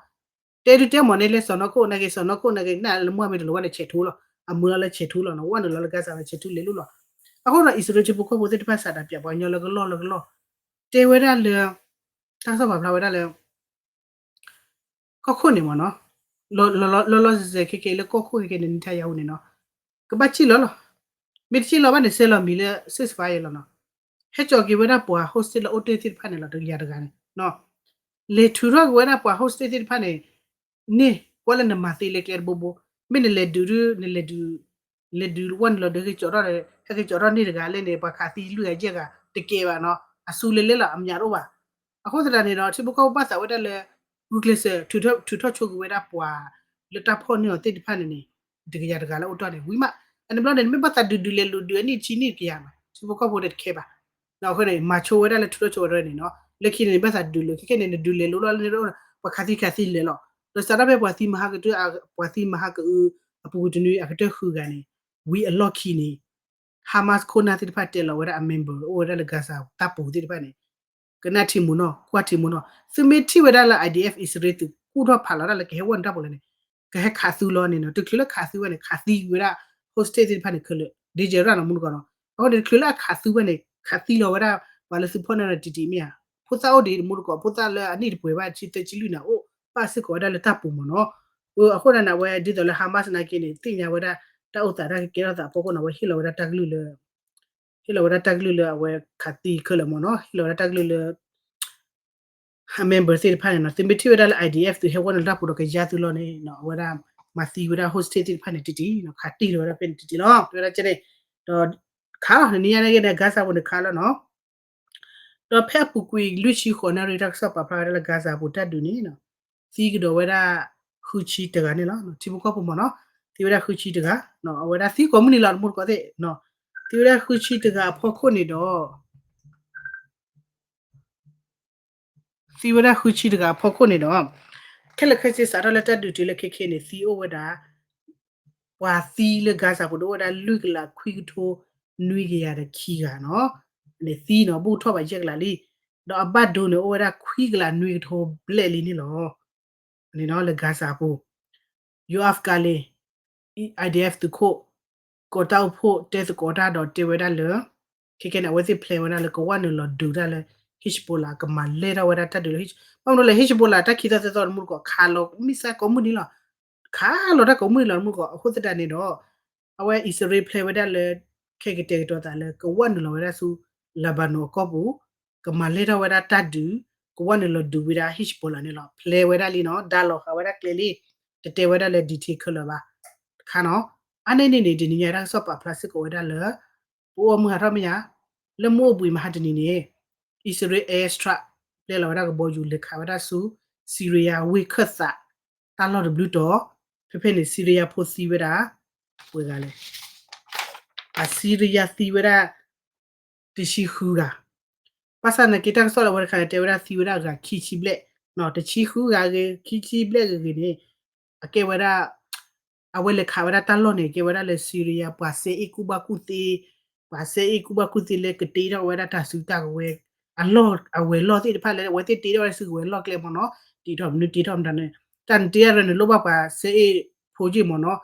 တဲဒုတဲမ့ၢ်န့ၣ်လၢစီၤနီၢ်ခိၣ် နာ်က့ စီၤနီၢ်ခိၣ်နာ်က့ နလၢမုၢ်မ့ၢ်တလိၤဝဲန့ၣ် ဆဲးထူလီၤ. အမုာ်လီၤလၢဆဲးထူလီၤနီၤ, ဝဲန့ၣ်လီၤလၢ Gaza ဝဲဆဲးထူလဲၤလိၤလီၤ. အဃိဒီး အံၣ်စရ့လးထံဖိကီၢ်ဖိသ့ၣ်တဖၣ် စးဒၣ်ပၠးပှၤကညီလၢကလီၢ်လၢကလီၢ် တဲဝဲဒၣ်လၢ တၢ်ကစီၣ်ပာ်ဖျါဝဲဒၣ်လၢ ကီၢ်ခိၣ်န့ၣ်မ့ၢ်နီၤ, လီၤလီၤဆဲးဆဲးခဲကဲလၢကီၢ်ခိၣ်ခဲကဲန့ၣ် Netanyahu န့ၣ်နီၤ, ကဘၣ်စံၣ်လီၤလီၤ. မ့ၢ်တစံၣ်လီၤဘၣ်န့ၣ် ဆဲးလီၤမံၤလၢ ceasefire လီၤနီၤ. ဟဲကၠီၤက့ၤဝဲဒၣ်ပှၤ hostage လၢအိၣ်တ့ၢ်သ့ၣ်တဖၣ်န့ၣ်လီၤ တကယၤတဂၤန့ၣ် လဲၤထုးထီၣ်က့ၤဝဲဒၣ်ပှၤ hostage သ့ၣ်တဖၣ်န့ၣ် န့ၢ် ကွၢ်လၢနမၤသ့လၢကျဲတဘိဘိ, မ့ၢ်နလဲၤဒုးဒုး နလဲၤဒုး လဲၤဒုးဝဲန့ၣ်လီၤ ဒုးဟဲက့ၤကၠီၤထီၣ် ဟဲက့ၤကၠီၤထီၣ်န့ၢ်တဂၤလၢန့ၣ် ပှၤခးသံလွံၢ်ဂၤယဲၢ်ဂၤ တကဲဘၣ်နီၤ, အစုလဲၤလဲၤလီၤ အမညးတအိၣ်ဘၣ်. အဃိသတးန့ၣ်ဒီး ထံဖိကီၢ်ဖိဘၣ်သးဝဲဒၣ်လၢ ဂုာ်ကျဲးစၢး ထုးထီၣ်ဆိက့ၤဝဲဒၣ်ပှၤ လၢတၢ်ဖီၣ်န့ၢ်အီၤသ့ၣ်တဖၣ်န့ၣ်န့ၣ် တကယၤတဂၤလၢအိၣ်တ့ၢ်န့ၣ် ဝံၤမး, အန့ၣ်ဘျီန့ၣ် မ့ၢ်ဘၣ်သးဒုးဒုးလဲၤလိၤဒုးအနံၣ်တဆံနံၣ်တကယၤနီၤ, ထံဖိကီၢ်ဖိန့ၣ်တခဲဘၣ်. အဃိန့ၣ် မၤဆိဝဲဒၣ်လၢထုးထီၣ်ဆိဝဲဒၣ်န့ၣ်နီၤ, လၢခံန့ၣ် ဘၣ်သးဒုးလိာ် ခဲခဲန့ၣ် နဒုးလဲၤလိၤလီၤလၢန့ၣ် ပှၤခးသံခးသံလဲၤလီၤ, ဒီးစးထီၣ်ဖဲပှၤသံမဟါကတၢၢ် ပှၤသံမဟါကအု အပူၤကွံာ်တနွံအကတၢၢ်ဃုဂၤန့ၣ် ဝံၤအလီၢ်ခံန့ၣ် Hamas ခိၣ်နၢ်သ့ၣ်တဖၣ်တဲလီၤဝဲဒၣ်အ member အိၣ်ဝဲဒၣ်လၢ Gaza တၢ်ပူၤသ့ၣ်တဖၣ်န့ၣ် ကနၣ်ထံၣ်မူနီၤ ကွၢ်ထံၣ်မူနီၤ, သုမ့ၢ်ထံၣ်ဝဲဒၣ်လၢ I D F အံၣ်စရ့လးသုးကူၣ်ထီၣ်ဖးလီၤဒၣ်လၢကဟဲဝဲန့ၣ်တၢ်ပူၤလဲၣ်န့ၣ် ကဟဲခးသုလီၤန့ၣ်နီၤ, တချုးလၢခးသုဝဲန့ၣ် ခးသံဝဲဒၣ် hostage သ့ၣ်တဖၣ်န့ၣ် ခဲလၢာ် danger ရၣ်နီၤ မူတကိးနီၤ, အဃိန့ၣ် တချုးလၢအခးသုဝဲန့ၣ် ခးသံလီၤဝဲဒၣ် ပှၤလၢသုးဖီၣ်န့ၢ်န့ၣ်တံၢ်တံၢ်မ့ၢ်ဧါ, ဖိသၣ်အိၣ်ဒံးမူတကိး ဖိသၣ်လၢအနံၣ်တပှဲၤဘၣ် ဆံသၢဆံလွံၢ်န့ၣ် အိၣ်ဘၣ်စ့ၢ်ကီးဝဲဒၣ်လၢတၢ်ပူၤမ့ၢ်နီၤ, အဃိန့ၣ် အဝဲ ဒ်သိးလၢ Hamas နာ်က့န့ၣ် သ့ၣ်ညါဝဲဒၣ် တၢ်အိၣ်သးတၢ်ကကဲထီၣ်သးအဖီခိၣ်န့ၣ် အဝဲဟ့ၣ်လီၤဝဲဒၣ်တၢ်ကလုၢ်လၢ ဟ့ၣ်လီၤဝဲဒၣ်တၢ်ကလုၢ်လၢအဝဲခးသံခဲလၢာ်မ့ၢ်နီၤ, ဟ့ၣ်လီၤဝဲဒၣ်တၢ်ကလုၢ်လၢ အ member သ့ၣ်တဖၣ်န့ၣ်နီၤ, သုမ့ၢ်ထံၣ်ဝဲဒၣ်လၢ I D F သုးဟဲဝဲန့ၣ်တၢ်ပူၤဒီးကယါသုလီၤန့ၣ် အဝဲဒၣ်မၤသံဝဲဒၣ် hostage သ့ၣ်တဖၣ်န့ၣ်တံၢ်တံၢ်နီၤ, ခးတံၢ်လီၤဝဲဒၣ်ဖဲန့ၣ်တံၢ်တံၢ်လီၤ တဲဝဲဒၣ်ကဲန့ၣ်, ဒီးခးလီၤ နနံၤညါန့ၣ်ကဲန့ၣ် Gaza ပူၤန့ၣ်ခးလီၤနီၤ ဒီးဖဲအပူၤကွံာ်လွံၢ်ဆံဃိးနၣ်ရံၣ် တၢ်ကစီၣ်ပာ်ဖျါဝဲဒၣ်လၢ Gaza ပူၤတၢ်ဒုးန့ၣ် သံကဒီးဝဲဒၣ်ဃုဆံတဂၤန့ၣ်လီၤ. ထံဖိကီၢ်ဖိမ့ၢ်နီၤ, သံဝဲဒၣ်ဃုဆံတဂၤ, အဝဲဒၣ်သံကိးမုၢ်နံၤလီၤ တမူတကိးသ့ၣ်, သံဝဲဒၣ်ဃုဆံတဂၤအဖီခိၣ်န့ၣ်ဒီး သံဝဲဒၣ်ဃုဆံတဂၤအဖီခိၣ်န့ၣ်ဒီး ခဲလၢာ်ခဲဆ့စးထီၣ်လၢတၢ်ဒုးတုၤလၢခဲခဲန့ၣ် သံအိၣ်ဝဲဒၣ် ပှၤသံလၢ Gaza ပူၤဒၣ်အိၣ်ဝဲဒၣ် လွံၢ်ကလးခွံကထိနွံကယၤဒီးခံဂၤနီၤ, န့ၣ်သံနီၤ ဘူၣ်ထီၣ်ဘၣ်ယဲၢ်ကလးလံ, ဒီးအဘၣ်ဒိန့ၣ်အိၣ်ဝဲဒၣ်ခွံကလးနွံကထိဘျဲၣ်လံန့ၣ်လီၤ. န့ၣ်နီၤ လၢ Gaza အပူၤ ယိၤအၣ်ကၤလ့ IDF သုးခိၣ် ကိးတၢ်အိၣ်ဖှိၣ်တဲသကိးတၢ်ဒီးတဲဝဲဒၣ်လၢ ခဲကဲန့ၣ် အဝဲသ့ၣ်ဖျဲးဝဲဒၣ်လၢကဝၣ်နုာ်လီၤဒုးတၢ်လၢ Hezbollah ကမၤလဲၢ်ထီၣ်ဝဲဒၣ်တၢ်ဒုးလၢ ဘၣ်မနုၤလဲၣ် Hezbollah တၢ်ခံသီသၢသီတမူတကိး ခးလီၤ missile ကိးမုၢ်နံၤလီၤ, ခးလီၤတၢ်ကိးမုၢ်နံၤလီၤတမူတကိး အဃိသတးန့ၣ်ဒီး အဝဲအံၣ်စရ့လးဖျဲးဝဲဒၣ်လၢ ခဲကတဲာ်ကတီၤသးလၢ ကဝၣ်နုာ်လီၤဝဲဒၣ်ဆူ Lebanon အကီၢ်ပူၤ ကမၤလဲၢ်ထီၣ်ဝဲဒၣ်တၢ်ဒုး ကဝၣ်နုာ်လီၤဒုးဝဲဒၣ် Hezbollah န့ၣ်လီၤ. ဖျဲးဝဲဒၣ်လံနီၤ ဒါလီၤဃာ်ဝဲဒၣ်ကျဲလံ, တတဲဝဲဒၣ်လၢ detail ခဲလၢာ်ဘၣ် တခါနီၤ. အါန့ၢ်န့ၣ်န့ၣ် တနံၤညါတၢ်ကစီၣ်ပာ်ဖျါစ့ၢ်ကီးဝဲဒၣ်လၢ ပအိၣ်မုၢ်ဟးထီၣ်မ့ၢ်ဧါ, လၢမုၢ်အိၣ်ဘှံးမဟါတနံၤန့ၣ် အံၣ်စရ့လး airstrike ပျဲလီၤဝဲဒၣ်ကဘီယူၤလဲၤခးဝဲဒၣ်ဆူ Syria ဝ့ၢ်ခၢၣ်သး တၢ်လီၢ်တဘျုးတီၤ, ဖဲဖဲန့ၣ် Syria ဖိသံဝဲဒၣ် ပှဲၤဂၤလဲၣ်, အ Syria သံဝဲဒၣ် တဆံဃုဂၤ, ဘၣ်ဆၣ်သနာ်က့ တၢ်ကစီၣ်လၢအဝဲတခါန့ၣ် တဲဝဲဒၣ်သံဝဲဒၣ်ဂၤခံဆံဘျဲၣ်, တဆံဃုဂၤဂ့ၤ ခံဆံဘျဲၣ်ဂ့ၤဂ့ၤန့ၣ် အကဲဝဲဒၣ် အဝဲလဲၤခးဝဲဒၣ်တၢ်လီၢ်န့ၣ် ကဲဝဲဒၣ်လၢ Syria ပှၤစဲအ့ၣ်ကူၣ်ဘၣ်ကူၣ်သ့, ပှၤစဲအ့ၣ်ကူၣ်ဘၣ်ကူၣ်သ့လၢကတ့ထီၣ်ဝဲဒၣ်တၢ်စုတၢ်ကဝဲၤ အလီၢ်အဝဲၤလီၢ်သ့ၣ်တဖၣ်လၢ အဝဲသ့ၣ်တ့ထီၣ်ဝဲဒၣ်စုကဝဲၤလီၢ်ကျဲမ့ၢ်နီၤ, တ့ထီၣ်မနုၤတ့ထီၣ်မတၤန့ၣ် တၢ်နတ့ထီၣ်န့ၣ် လိၣ်ဘၣ်ပှၤစဲအ့ၣ်ဖိက့ၢ်မ့ၢ်နီၤ,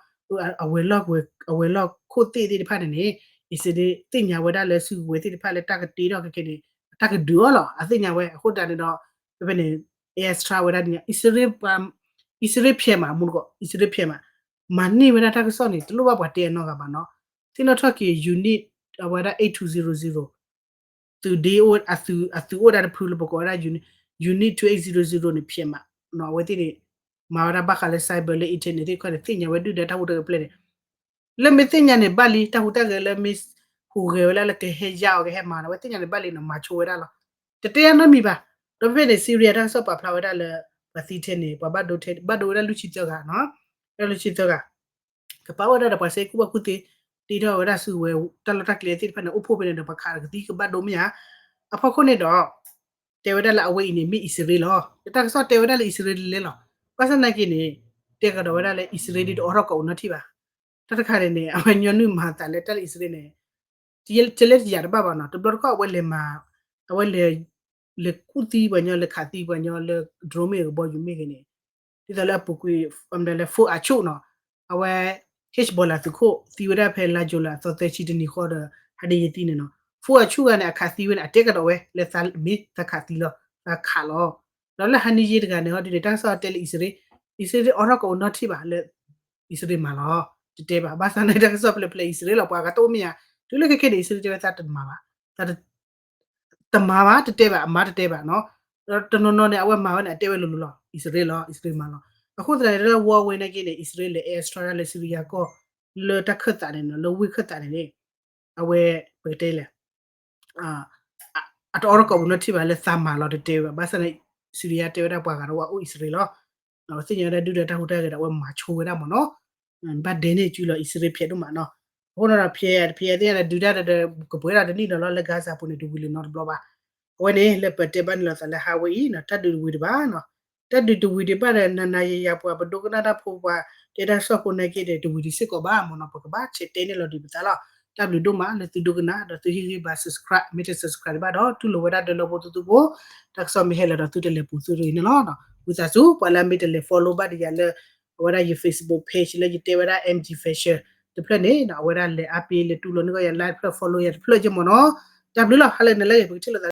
အဝဲၤလီၢ် အဝဲၤလီၢ်ခိၣ်သ့ၣ်သ့ၣ်တဖၣ်န့ၣ်န့ၣ် အံၣ်စရ့လးသ့ၣ်ညါဝဲဒၣ်လၢစုကဝဲၤသ့ၣ်တဖၣ်လၢတၢ်ကတ့ထီၣ်ခဲခဲန့ၣ် အတၢ်ကဒုးအီၤလီၤ အသ့ၣ်ညါဝဲ အဃိသတးန့ၣ်ဒီး ဖဲဖဲန့ၣ် airstrike ဝဲဒၣ်န့ၣ် အံၣ်စရ့လး အံၣ်စရ့လးဖျဲးမး မူတကိး အံၣ်စရ့လးဖျဲးမး မၤန့ၢ်ဝဲဒၣ်တၢ်ကစီၣ်န့ၣ် တလိၣ်ဘၣ်ပှၤတဲအနီၢ်ဂၤဘၣ်နီၤ, သ့ၣ်နီၣ်ထီၣ်က့ၤ unit အဝဲဒၣ် eight two zero zero သုးဒ့ အသုးအိၣ်ဒၣ်တဖုလၢပကိးဝဲဒၣ် unit, unit two eight zero zero န့ၣ်ဖျဲးမး, အဝဲသ့ၣ်န့ၣ် မၤဝဲဒၣ်ဘၣ်ဃးလၢ cyber လၢ internet သ့ၣ်တဖၣ်န့ၣ် သ့ၣ်ညါဝဲဒုၣ်ဒါတၢ်ဟူးတၢ်ဂဲၤပျဲၢ်န့ၣ် လၢမ့ၢ်သ့ၣ်ညါန့ၣ်ဘၣ်လံ တၢ်ဟူးတၢ်ဂဲၤလၢမ့ၢ် ဟူးဂဲၤဝဲဒၣ်လၢကဟဲယါအီၤကဟဲမၤန့ၣ် အဝဲသ့ၣ်ညါန့ၣ်ဘၣ်လံနီၤ မၤဆိဝဲဒၣ်လီၤ, တတဲအနီတမံၤဘၣ်, ဒီးဖဲဖဲန့ၣ် Syria တၢ်ကစီၣ်ပာ်ဖျါဝဲဒၣ်လၢ ပှၤသံထဲန့ၣ် ပှၤဘၣ်ဒိထဲ ဘၣ်ဒိဝဲဒၣ်လွံၢ်ဆံသၢဂၤနီၤ, ဝဲဒၣ်လွံၢ်ဆံသၢဂၤ ကပာ်ဝဲဒၣ်ဒီးပှၤစဲအ့ၣ်ကူၣ်ဘၣ်ကူၣ်သ့ တ့ထီၣ်ဝဲဒၣ်စုကဝဲၤ တၢ်လီၢ်တၢ်ကျဲသ့ၣ်တဖၣ်န့ၣ် အိၣ်ဖှိၣ်ဖဲန့ၣ်ဒီးပှၤခးဒီးကသံကဘၣ်ဒိမ့ၢ်ဧါ, အဖီခိၣ်န့ၣ်ဒီး တဲဝဲဒၣ်လၢအဝဲအံၤန့ၣ် မ့ၢ်အံၣ်စရ့လးလီၤ, တၢ်ကစီၣ်တဲဝဲဒၣ်လၢအံၣ်စရ့လးလဲၣ်လီၤ, ဘၣ်ဆၣ်သနာ်က့န့ၣ် တဲကဒီးဝဲဒၣ်လၢအံၣ်စရ့လးဒ်တအိးထီၣ်ကိးပူၤနီတထံၣ်ဘၣ်, တၢ်တခါန့ၣ်န့ၣ် အဝဲညီနုၢ်မၤသးလၢတၢ်လၢအံၣ်စရ့လးန့ၣ် တလဲတယၤတဘၣ်ဘၣ်နီၤ, တဘျီတခီၣ်အဝဲလဲၤမၤ အဝဲလဲၤ လဲၤကူၣ်သံပှၤညီ လဲၤခးသံပှၤညီလၢ drone မ့ၢ်ဂ့ၤ ကဘီယူၤမ့ၢ်ဂ့ၤန့ၣ် ဒ်သိးလၢအပူၤကွံာ် လၢ Fuad Achour နီၤ, အဝဲ Hezbollah သုးခိၣ်သံဝဲဒၣ်ဖဲလါယူၤလံအသီသၢဆံတနံၤဃီဒီး ဟါဒ့ယသံန့ၣ်နီၤ, Fuad Achour ဂၤန့ၣ် အခးသံဝဲန့ၣ် အတဲကဒီးဝဲ လၢသးမ့ၢ်သးခးသံလီၤ သးခးလီၤ, ဒီးလၢဟါနံၤယ့တဂၤန့ၣ် ဟီဒုန့ၣ် တၢ်ကစီၣ်တဲလၢအံၣ်စရ့လး အံၣ်စရ့လးအိးထီၣ်ကိးပူၤနီတထံၣ်ဘၣ်လၢ အံၣ်စရ့လးမၤလီၤ, တတဲဘၣ်, ဘၣ်ဆၣ်န့ၣ် တၢ်ကစီၣ်ဖျဲးဖျဲးအံၣ်စရ့လးလီၤ ပှၤဂၤတအိၣ်မ့ၢ်ဧါ, တုၤလၢခဲခဲန့ၣ် အံၣ်စရ့လးတဲဝဲသးတမၤဘၣ်, သးတ တမၤဘၣ် တတဲဘၣ် အမၤတတဲဘၣ်နီၤ, ဒီးတနီၤနီၤန့ၣ် အဝဲမၤဝဲန့ၣ် အတဲဝဲလိၤလိၤလီၤ အံၣ်စရ့လးလီၤ အံၣ်စရ့လးမၤလီၤ, အဃိသတးန့ၣ် လၢ war ဝဲန့ၣ်က့န့ၣ် အံၣ်စရ့လးလဲၤ airstrike ဒၣ်လၢ Syria ကီၢ် လၢတၢ်ခၢၣ်သးန့ၣ်နီၤ လၢဝ့ၢ်ခၢၣ်သးန့ၣ်န့ၣ် အဝဲ ပကတဲလဲၣ် အတအိးထီၣ်ကိးပူၤနီတထံၣ်ဘၣ်လၢသးမၤလီၤတတဲဝဲဘၣ်, ဘၣ်ဆၣ်န့ၣ် Syria တဲဝဲဒၣ်ပှၤဂၤဒီးဝဲအိၣ်အံၣ်စရ့လးလီၤ, သ့ၣ်ညါဝဲဒၣ်ဒုၣ်ဒါတၢ်ဟူးတၢ်ဂဲၤဒီးအဝဲမၤဆိဝဲဒၣ်မ့ၢ်နီၤ, ဘၣ်ဒဲန့ၢ်စုလီၤ အံၣ်စရ့လးဖျဲးဒိၣ်မးနီၤ, အဃိန့ၣ်ဒီးဖျဲး ဖျဲးသ့ၣ်ညါဒီးဒုၣ်ဒါဒီး ကပှဲၤဒၣ်တနံၣ်ဒီးလီၤလၢ Gaza ပူၤန့ၣ် တဝံၤလၢၤနီတဘျီဘၣ်, အဝဲန့ၣ် လၢပတဲဘၣ်န့ၣ်လီၤသးလၢဟးဝဲအံၤနီၤ တၢ်ဒုးတဝံၤဒံးဘၣ်နီၤ, တၢ်ဒုးတဝံၤဒံးဘၣ်ဒီး နၤနၤယၤယၤပှၤပဒိကနၣ်တၢ်ဖိပှၤ တဲတၢ်ကစီၣ်ဖိန့ၣ်က့ဒီး တဝံၤဒံးစ့ၢ်ကီးဘၣ်မ့ၢ်နီၤ ပကဘၣ်ဆဲးတဲန့ၢ်လီၤဒံးပသးလီၤ, တၢ်ဘျုးဒိၣ်မးလၢသုဒိကနၣ်ဒီးသုဟ့ၣ်ဂံၢ်ဘါ subscribe မ့ၢ်တ subscribe ဘၣ်ဒီး တူၢ်လိာ်ဝဲဒၣ်ဒၢလၢဖိသူသူဖိ, တၢ်ကစီၣ်မ့ၢ်ဟဲလီၤဒီးသုတလဲၤပူၤသုတဂ့ၤန့ၣ်လီၤ, ဝံသးစူၤ ပှၤလၢအမ့ၢ်တလဲၤ follow ဘၣ်ဒီးယၤလၢ အဝဲဒၣ်ယ Facebook page လၢယတဲဝဲဒၣ် M G Fashion တဖျၢၣ်န့ၣ် အဝဲဒၣ်လဲၤအါပ့ၤလဲၤတူၢ်လိာ်န့ၢ်ကီးယၤ like တဖျၢၣ် follow ယၤတဖျၢၣ်က့မ့ၢ်နီၤ, တၢ်ဘျုးလီၤ ဟါလၢနၤလၢဂ့ၤ ပကထံၣ်လိာ်သး